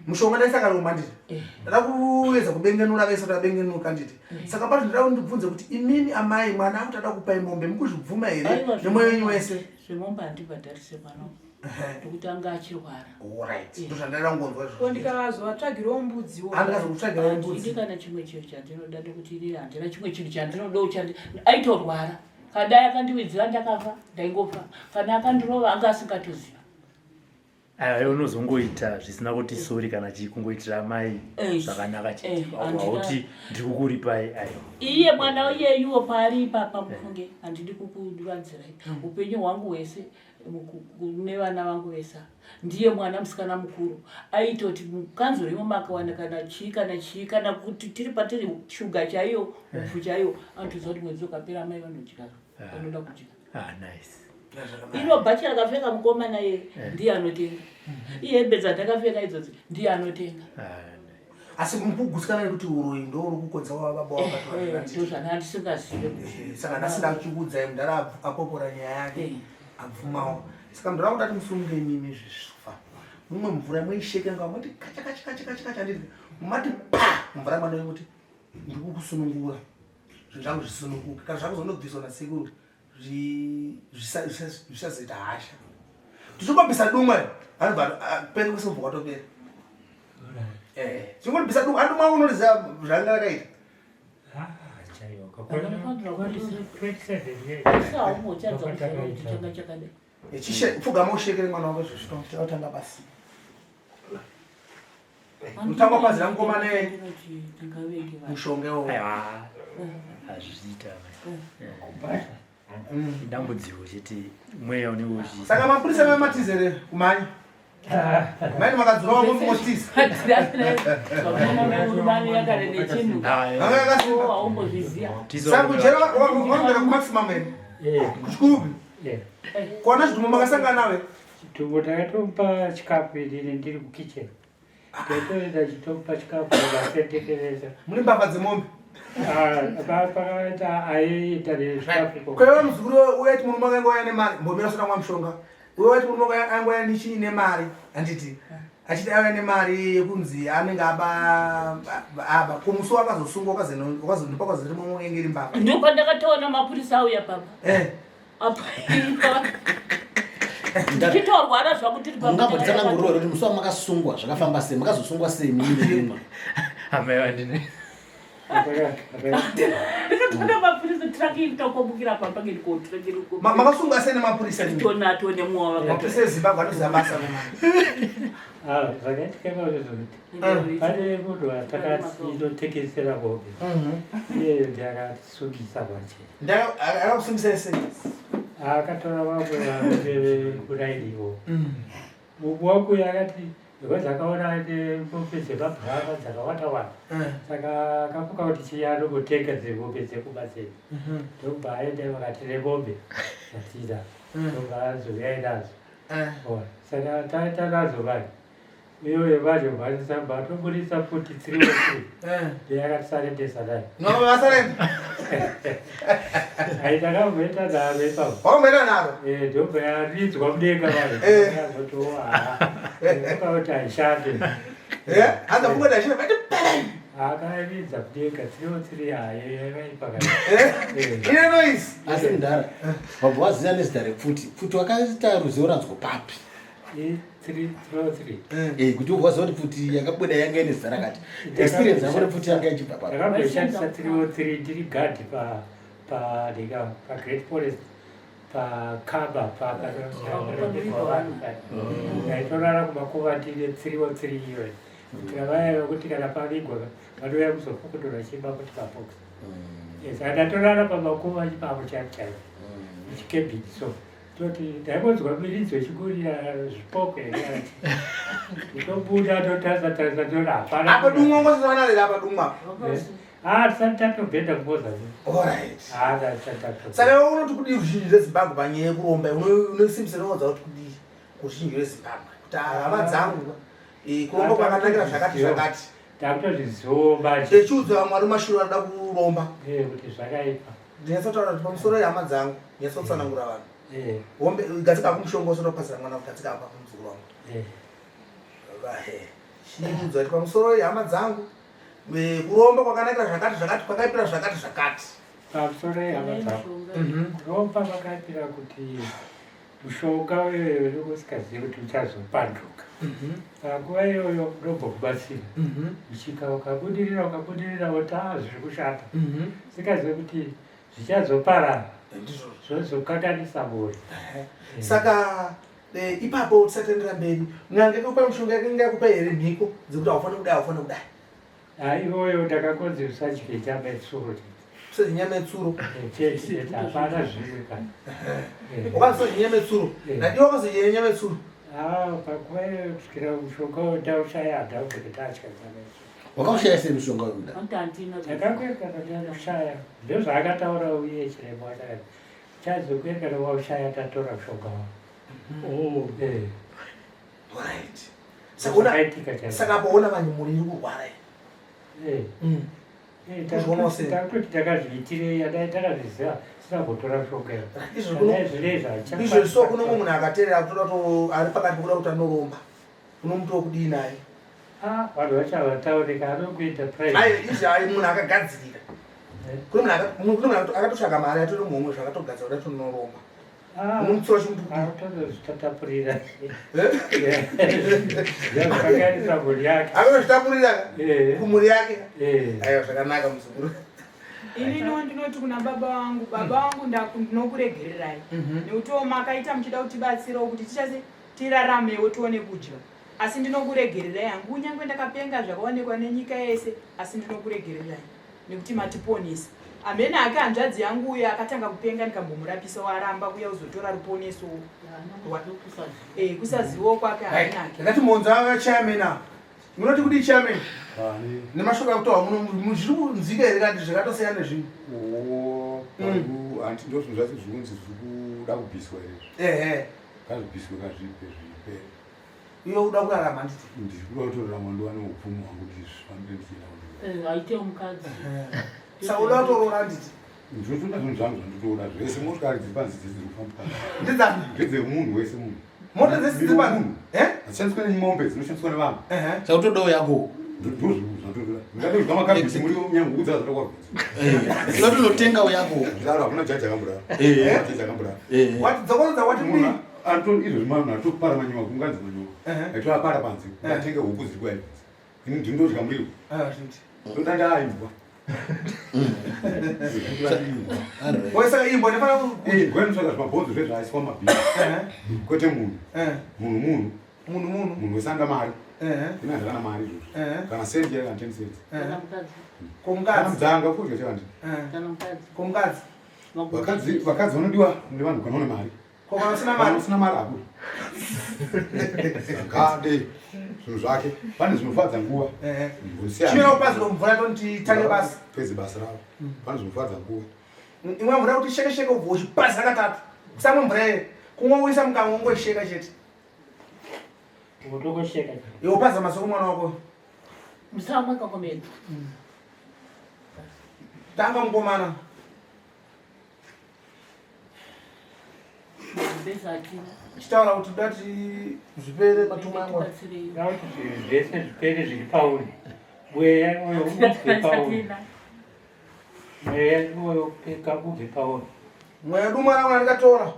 Mushonga ndaisakaromba nditi. Ndada kuedza kubengenura vese kuti abengenuka nditi. Saka pacho ndida kundibvunze kuti imini amai mwana akuti ada kupai mombe mukuzvibvuma here Aiwa, nemwoyo wenyu wese? Zvemombe handibhadharise mwana wangu. Nekuti anga achirwara. Alright. Ndozvandada kungonzwa izvozvo. Ko ndikazovatsvagirawo mbudziwo. Handikazokutsvagirawo mbudzi. Handidi kana chimwe chinhu chandinoda nekuti ini handina chimwe chinhu chandinoda chandi aitorwara. Kadai akandiwidzira ndakafa ndaingofa. Kana akandirova anga asingatoziva. Aiwa, unozongoita zvisina kuti sori kana chii, kungoitira amai Eh, zvakanaka chete. eh, handina- Wauti ndiri kukuripai, aiwa. Iye mwana iyeyuwo paari ipapa, mufunge, handidi kukuvanzirai upenyu hwangu hwese nevana vangu vese. Ndiye mwana musikana mukuru aitoti mukanzuro imo makawana kana chii kana chii, kana kuti tiri patiri, shuga chaiyo, upfu chaiyo, anotoziva kuti mwedzi ukapera amai vanodya, vanoda kudya. Ah, nice. Ino bhachi rakapfeka mukomana iye ndiye anotenga, ihembe dzandakapfeka idzodzi ndiye anotenga. Ah, nice. Asi mukugutsikana nekuti uroyi ndo uri kukonza wababa wakati? Ndozvana ndisingazive. Saka nhasi ndakuchikuudzai, mudhara apopora nyaya yake. Abvumawo. Saka mudhara kuda kuti musunge imimi zvisva, mumwe mvura moisheka nga mati kacha kacha kacha kacha kacha, handiti? Mati pa mvura, mwana kuti ndiri kukusunungura, zvinhu zvangu zvisununguke. Kana zvakuzondobviswa nasekuru zvisazoita hasha. Tichingobvisa dumwe, anobva penga kwese, kubva kwatopera. Chingobvisa dumwe, andumwe unoriziva zvanga rakaita. Chaiyoka 27 years. Saumochadza kuti changa chakadai. Pfugama ushekere mwana wako zvezvitotanga basi. Mutanga kwazira mukomana mushonga iwowo. Aiwa, hazviita amai. Idambudziko chete, mweya unenge uchi Saka mapurisa vematizere kumhanya maini makadzura wako motisa. Yakare nechinhu Vanga yakasimba. Aumbozviziya. Saka ujera wanogara kumaximum here kuchikurubi kuona zvidhumo makasangana nawe? Chitubu takatomupa chikafu, inini ndiri kukitchen, taitoenda chitomupa chikafu vasendekereza. Mune mbavha dzemombe. Pakaita aiita nezvikafu. Kwaiva muzukuru uya ti murume wake angouya nemari, mbomira usina kumwa mushonga. Uya wati murume wake angouya nechii, nemari, handiti? Achiti auya nemari yekunzi anenge aba aba kumusi wakazosungwa, wakazondipa kwazoti mumwe wenge iri mbavha. Ndopandakatoona mapurisa auya papa. Apa ndichitorwara zvangu tiri. Mungambotitsanangurira kuti musi wamakasungwa zvakafamba sei? Makazosungwa sei mimi? Amai vandine. Ndikatoona mapurisa, truck itokomukira papa ngendikotura. Makasungwa sei nemapurisa? Tonato nemwowa. Mapurisa eZimbabwe anoziva basa. Zvakaitika izvozvo kuti pane munhu atakatinotengesera mombe, iye ndiye akatisungisa manje. Akakusungisa sei? Akatora vamwe varume vekurainiwo. Mumwe wangu akati because akaona mombe dzemabhurama dzakawanda wanda, saka akafunga kuti chii anongotenga dzemombe dzekuba dzedu. Ndobva aenda vakati nemombe dzatida, ndobva azouya nadzo. Saka taita nadzo manje, iyoyo manje mhanisa batobudisa futi 303, ndiye akatisarendesa nayo. No, vasarenda. Ai, takamboita naro ipapo. Wakamboita naro? Ndobva yaridzwa mudenga manje, azotoa kuti haishande. Hanza funga kuti haishande, vati Akaridza mudenga 303, hayo yakaipa. Ine noise. Asi mudhara, wabva waziva nezita repfuti, pfuti wakaita ruzivo radzwo papi? 303. Kuti ubva waziva kuti pfuti yakabuda yanga ine zita rakati, experience yako repfuti yanga ichibva papi? Ndakamboishandisa 303 ndiri gadhi pa pa paGreat Forest, pakaba pavanhu. Ndaitorara kumakuva ndine 303 iyoyo, kuitira vaya vekuti kana pavigwa vanouya kuzofukutura chimba kuti mabhokisi. Saka ndatorara pamakuva ipapo chaipo chaipo, muchikebhini. So toti ndaingonzwa miridzo ichikurira zvipoko here, tobuda totarisa tarisa, toona hapana. Apa dumwa ngosisana apa dumwa. Ah, tisati tatobhenda kumoza. Alright. Ah, tisati tatobhenda. Saka iwe unoti kudii ruzhinji rweZimbabwe panyaya yekuromba? Unosimbisa nowadza kuti kudii kuruzhinji rweZimbabwe, kuti hama dzangu, kuromba kwakanakira zvakati zvakati? Takutozvizivo manje. Echiudza vamwe vari mumashure vanoda kuromba. Kuti zvakaipa. Ndinyatsotauura kuti pamusoro yehama dzangu, nyatsotsanangura vanhu. Hombe gadzika kumushonga usatopasira mwana, kugadzika apa kumuzukuru wangu. Chiudza kuti pamusoro yehama dzangu, kuromba kwakanakira zvakati zvakati, kwakaipira zvakati zvakati. Pamusoro yehama dzangu, kuromba kwakaipira kuti mushonga uyoyo unenge usikazivi kuti uchazopanduka panguva iyoyo, unombokubatsira uchika ukabudirira, ukabudirira, woti a zviri kushata, singazivi kuti zvichazoparara, zvozokanganisa mhuri. Saka Eh, ipapo tisatendera mberi n'anga ikakupa mishonga yakanga yakupa here mhiko dzekuti haufaniri kudai haufaniri kudai Ah, iwoyo ndakakonzi usadye nyama yetsuro usadye nyama yetsuro eh, chete chete hapana zvimwe kana eh. ukanzi usadye nyama yetsuro nadiwa wakazodya nyama yetsuro ah, panguva iyoyo kusvikira mushonga ndaushaya handaubvire ndadya nyama yetsuro wakaushaya sei mushonga uyu ndakakuekana ndaushaya ndozvaakataura uye chiremba wacho chazokuekana waushaya tatora mushonga wako Oh. Eh. Right. Saka apo ona vanhu mhuri iri kurwara iyi. Eh. Mm. Eh, Takuti takazviitirei adai takazviziva sina kutora mishonga izvo so kuno mumwe munhu akaterera kutoda to ari pakati pekuda kuti anoromba unomuti wokudii naye ah, vanhu vacho havataurika anokuita izvi ai munhu akagadzirira kune munhu akatotsvaga mari atori muhomwe zvakatogadzira kuti atonoromba Ah, unomutsiura chimuti Akatozvitapurira. Zvakanganisa mhuri yake. Akatozvitapurira eh. kumhuri yake. Eh. Aiwa zvakanaka muzukuru. Ininiwo ndinoti kuna baba vangu, baba vangu ndinokuregererai. Mhm. Nekutiwo makaita muchida kutibatsirawo kuti tichase tiraramewo tione kudya. Asi ndinokuregererai hangu kunyange ndakapenga zvakaonekwa nenyika yese asi ndinokuregererai. nekuti matiponesa amene hake hanzvadzi yangu uyo akatanga kupenga ndikambomurapisa waramba kuya kuzotora ruponeso eh, kusazivawo kwake hainake ndakati monza chairman ava munoti kudii chairman nemashoko akutaura muno zviri kunzwika here kanti zvakatosiyana nezvimwe oh, mm. hanti ndozvinhu zvacho zviri kunzi zviri kuda kubviswa here ehe ngazvibviswe kazvipe zvipere Iwe uda kurarama handiti? Ndiri kuda kutorarama ndiwane upfumi hwangu kuti zvifambire ndichienda kumberi. Eh, aite mukadzi. Saka uda kutoroora handiti? Ndinotoda zvinhu zvangu zvandinotoda zvese motikari dziri panze dzese dziri kufamba panze. Ndedzani? Ndedzemunhu wese munhu. Mota dzese dziri panze? Eh? Dzishandiswa nemombe dzinoshandiswa nevanhu. Ehe. Saka utodawo yako. Ndozvandinotoda. Ndingade kudya makabhisi muriwo nyangwe kudza zvada kwabvisa. Eh. Unotonotengawo yako. Ndaro hakuna jaji akambodaro. Eh. Hakuna jaji akambodaro. Eh. Wati dzokorodza wati Munhu kudii? Ato izvo zvimanhu atopara manyowa kunganzi manyowa. Aito apara panze. Atenge huku dziri kuya panze. Ini ndinodya muriwo. Ndoda ndaimbwa. Wewe saka imbwa ndifana ku Eh, gwen saka zvimabhonzo zve zvaiswa mabhini. Kwete munhu. Munhu munhu. Munhu munhu. Munhu wesanga mari. Ina zvakana mari izvozvo. Kana sendi kana 10 cents. Kana mukadzi. Ko mukadzi. Kana mudzanga kudya chakandi. Kana mukadzi. Ko mukadzi. Vakadzi vakadzi vanodiwa nevanhu kana une mari. Ko kana usina mari? Usina mari hakuna. Ngade zvinhu zvake pane zvinofadza nguva. Eh. Chimira kupazi mvura tonti tange basa. Pezi basa ravo. Mm. Pane zvinofadza nguva. Imwe mvura kuti sheke sheke ubvo uchipaza katatu. Kusamwa mvura iye. Kumwa uisa mukanwa ungosheka chete. Unotosheka. Iwe upaza masoko mwana wako. Musamwa kakomera. Mm. Tanga mukomana. Chitaura kuti dati zvipere matumwa yangu. Dati zvese zvipere zviri pauri. Mweya uyo ubve pauri. Mweya uyo peka ubve pauri. Mweya dumwa rangu randikatora.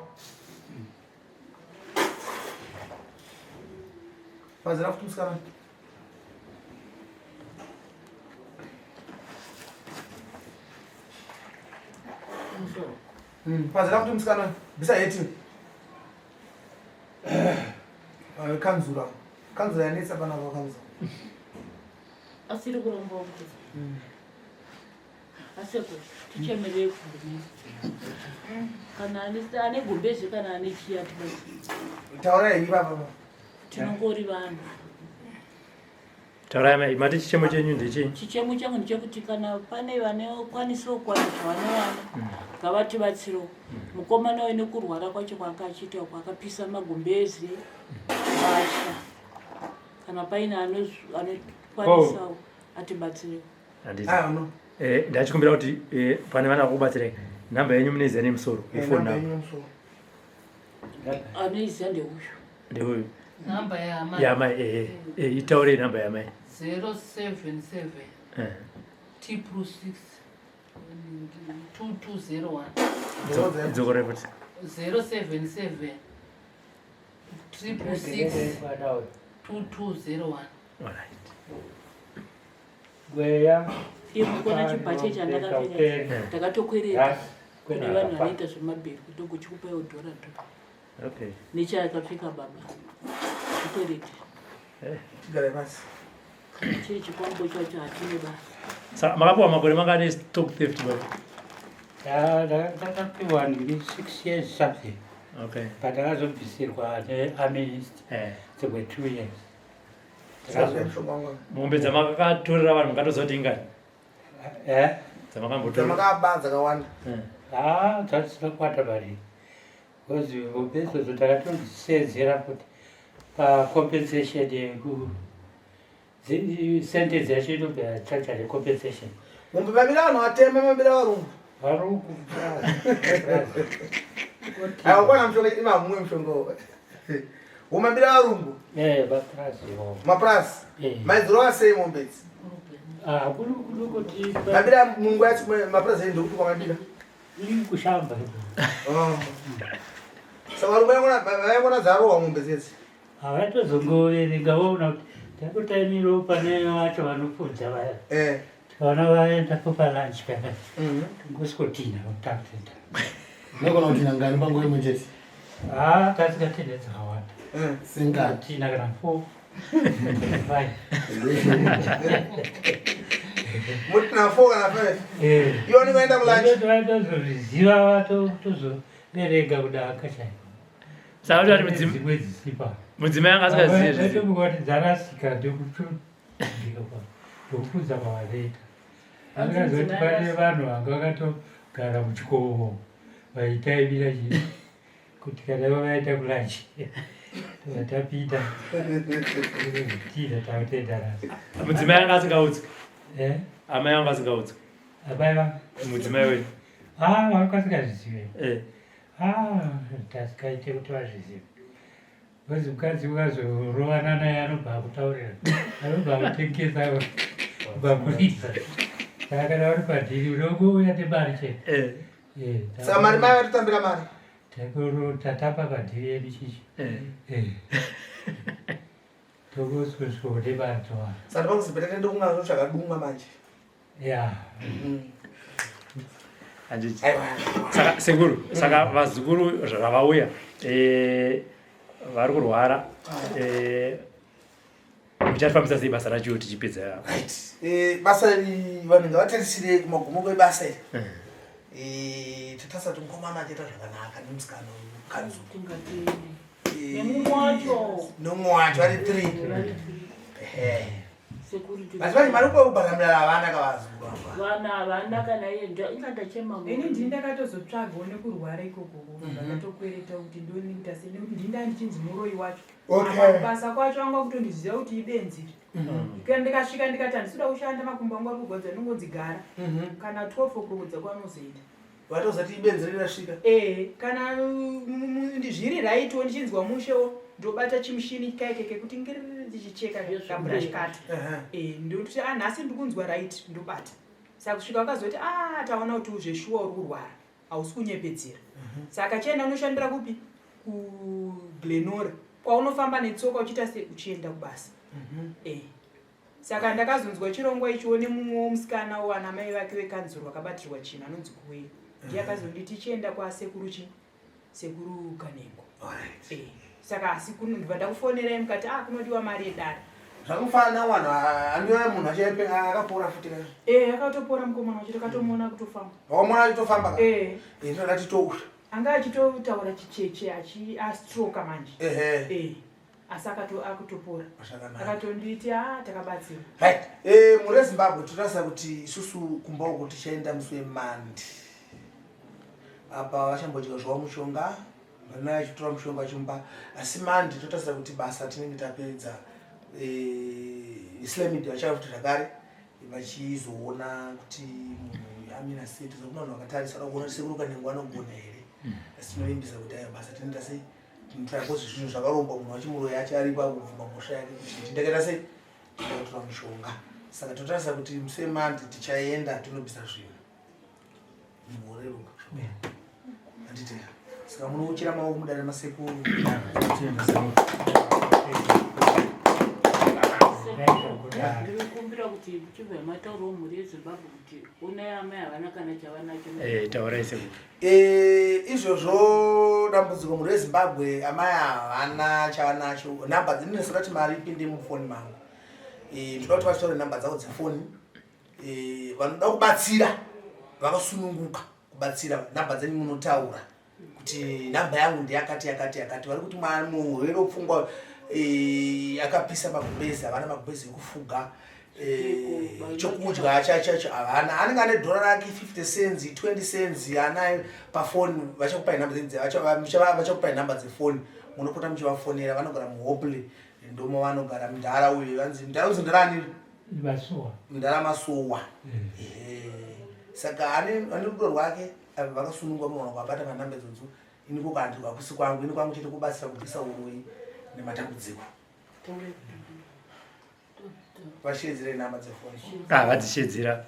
Pazira futi musikana. Hmm, pazira kuti musikana bvisa heti eh, kanzura kanzura yanetsa panapa kanzura asiri kuromba kuti hmm. aseko tichemerei kumbe kana ane gumbezi kana ane chiya tibatsire taurai henyu baba tinongori vanhu Taurai mai, mati chichemo chenyu ndechei? Chichemo changu ndechekuti kana pane vanokwanisa kukwana zvavanowana mm. ngavatibatsirewo. Mm. Mukomana uyu nekurwara kwacho kwaanga achiita uko akapisa magumbezi mbatya. Kana paine anokwanisawo oh. atibatsirewo. Ah, eh, ndachikumbira kuti eh, pane vana vakubatsirai nhamba yenyu munoiziva nemusoro yefoni namba. Anoiziva ndeuyu. Ndeuyu. Namba yaamai. Yaamai eh, eh, itaurei namba yaamai. 077 eh. T plus 6 2201. Dzokore futi. 077 triple 6 2201. All right. Mweya Kona chibhache chandakapfeka ndakatokwereta kune vanhu vanoita zvemabheri kuti ndokuchikupa iwo dhora dhora. Okay. Nechayakapfeka baba. Chikwereti. Eh. Garai pasi. Chiri chikwambo chacho hatine basa. Saka makapiwa makore mangani stock theft baba? Ndakapiwa ndiri 6 years something. Okay. But ndakazobvisirwa neaminist Eh. dzimwe 2 years. Mombe dzamakatorera vanhu mukatoziva kuti ingani? Eh? Dzamakambotorera. Dzamakaba dzakawanda. Eh. Ah, dzasina kuwanda mari. Because mombe idzodzo takatozisenzera kuti pacompensation yeku sentence yacho inobva yachacha necompensation. Mombe mabira vanhu vatema mabira varungu. Varungu. Aiwa kwana mushonga ima mumwe mushonga. Womabira varungu. Eh, mapurazi. Mapurazi. Eh. Maidzorova sei mombe idzi? Ah, kuno kuno kuti Mabira mungu yacho mapurazi endu kuti kwamabira. Iri kushamba. Oh. Saka varungu vaingona dzarohwa mombe dzedzi. Havatozongoverenga voona kuti takutaimirawo pane vacho vanofudza vaya. Eh. Tikaona vaenda kupalunch kana. Tongosikotina kutakuenda. Unogona kutina ngani panguva imwe chete? Ah, tasingatine dzakawanda. Singani? Tina kana 4. 5. Mutina 4 kana 5. Eh. Iwo nikuenda kulunch. Vaitozozviziva vatozoverenga kudaka chaiko. Saka kuti mudzim- Dzimwe dzisipa. Mudzimai anga asingazivi zvizi. Vaitomuka kuti dzarasika ndokufudza kwavanoita. Vakazoti pane vanhu vanga vakatogara muchikomo vaitaimira chii kuti kana ivo vaenda kulunch tobva tapinda tiza takutenda rasi. Mudzimai anga asingaudzwi. Eh? Amai anga asingaudzwi. Amai vanga? Mudzimai wenyu. Ah, vanga vasingazvizive. Eh. Ah, tasikaite kuti vazvizive. Because mukadzi ukazorovana naye anobva akutaurira. Anobva akutengesa kubva kurisa. Saka kana uri padhiri unongouya nemari chete. Eh. Eh, Saka mari mai vatotambira mari. Takuru tatapa padhiri yedu chichi. Eh. Eh. Tongosweswa nemari towana. Saka ndipakuzipeta tende kunga zvakadumwa manje. Yeah. Handiti. Saka sekuru, saka vazukuru zvavauya eh vari kurwara eh muchafambisa sei basa racho tichipedza? Right. Eh, basa iri vanhu ngavatarisire kumagumo kwebasa iri. Eh, tatarisa kuti mukomana achaita zvakanaka nemusikana uyu kanzuru. Nemumwe wacho. Nemumwe wacho vari 3. Ehe. Sekuru Asi vane mari kubhadharira havana kavazukuru ava. Vana havana kana iye inga ndachema. Ini ndini ndakatozotsvagawo nekurwara ikoko ndakatokwereta kuti ndonita sei nekuti ndini ndandichinzi muroyi wacho. Okay. Apa kubasa kwacho anga kutondiziva kuti ibenzi. Kana ndikasvika ndikati handisi kuda kushanda makumbo angu ari kurwadza ndinongonzi gara. Kana 12 o'clock kwanozoita. Vatozati ibenzi rirasvika. Eh, kana zviri raitwo ndichinzwa mushewo ndobata chimushini kaike kekuti ngiriri ndichicheka kabrush cut. Eh, ndototi ah nhasi ndikunzwa right ndobata. Saka kusvika vakazoti ah taona kuti zveshuwa uri kurwara hausi kunyepedzera. Saka chienda unoshandira kupi? KuGlenora. Kwaunofamba netsoka uchiita sei uchienda kubasa. Eh. Saka ndakazonzwa chirongwa ichiwo nemumwewo musikana wana mai vake vekanzuru vakabatirwa chinhu anonzi Kuwei. Ndiye akazonditi chienda kwasekuru chi sekuru Kanengo. Eh. Saka asi kuno ndibva ndakufonerai mukati ah kunodiwa mari yedare. Zvakufanana vanhu andiona munhu achipe akapora futi ka. Eh, akatopora mukomana wacho takatomuona kutofamba. Wamuona achitofamba ka? Eh. Eh, ndinoda titousha. Anga achitotaura chicheche achi astroka manje. Ehe. Eh. Asi akato akutopora. Zvakanaka. Akatonditi ah takabatsirwa. Right. Eh, mhuri yeZimbabwe totarisa kuti isusu kumba uku tichaenda musi wemandi. Apa vachambodya zvavo mushonga, mwana achitora mushonga achimupa. Asi mandi totarisa kuti basa tinenge tapedza. Eh, Islamid vachauya futi zvakare vachizoona kuti munhu amira sei. Toziva kuti vanhu vakatarisa vanoda kuona kuti sekuru Kanengo anogona here. Asi tinovimbisa kuti aiwa basa tinoita sei tinotora because zvinhu zvakarongwa munhu wachimuroyi acho aripo akubvuma mhosva yake kuti ndakaita sei ndakatora mushonga. Saka totarisa kuti musi wemandi tichaenda tinobvisa zvinhu. Munhu woreruka. Handiti. Saka munouchira maoko mudare masekuru. Ndinokumbira kuti muchibva mataurawo mhuri yeZimbabwe kuti onai amai havana kana chavanacho. Eh, taurai sekuru. Eh, izvozvo dambudziko mhuri yeZimbabwe amai havana chavanacho. Nhamba dzinonesera kuti mari ipinde mufoni mangu. Eh, ndinoda kuti vataure nhamba dzavo dzefoni. Eh, vanoda kubatsira vakasununguka kubatsira nhamba dzenyu munotaura. kuti nhamba yangu ndeyakati yakati yakati vari kuti murwere wepfungwa eh, akapisa magumbezi havana magumbezi ekufuga eh, chokudya chacho havana anenge ane dhora rake 50 cents 20 cents anayo pafoni vachakupai nhamba vachakupai nhamba dzefoni munopota muchivafonera vanogara muhopley ndomo vanogara mudhara uyu vanzi mudhara uzi ndarani mudhara masuwa mm. eh, saka ane rudo rwake Ava vakasunungwa munoona kuvabata panhamba idzodzo ini kokanzi hakusi kwangu ini kwangu chete kubatsira kubvisa uroyi nematambudziko vasheedzere nhamba dzefoni ah vadzisheedzera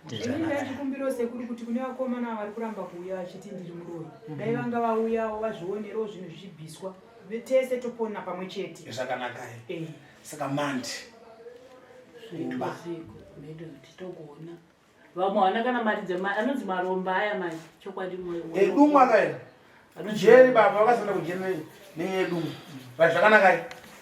Ini ndachikumbirawo sekuru kuti kune vakomana vari kuramba kuuya vachiti ndiri muroyi dai vanga vauyawo vazvionerewo zvinhu zvichibviswa tese topona pamwe chete zvakanaka eh. saka mandi zvoitwa seiko titokuona vamwe havana kana mari dzema anonzi maromba aya manje chokwadi eh, dumwa kai jeri baba vakazoenda kujeri nenyaya yedumwa but zvakanakai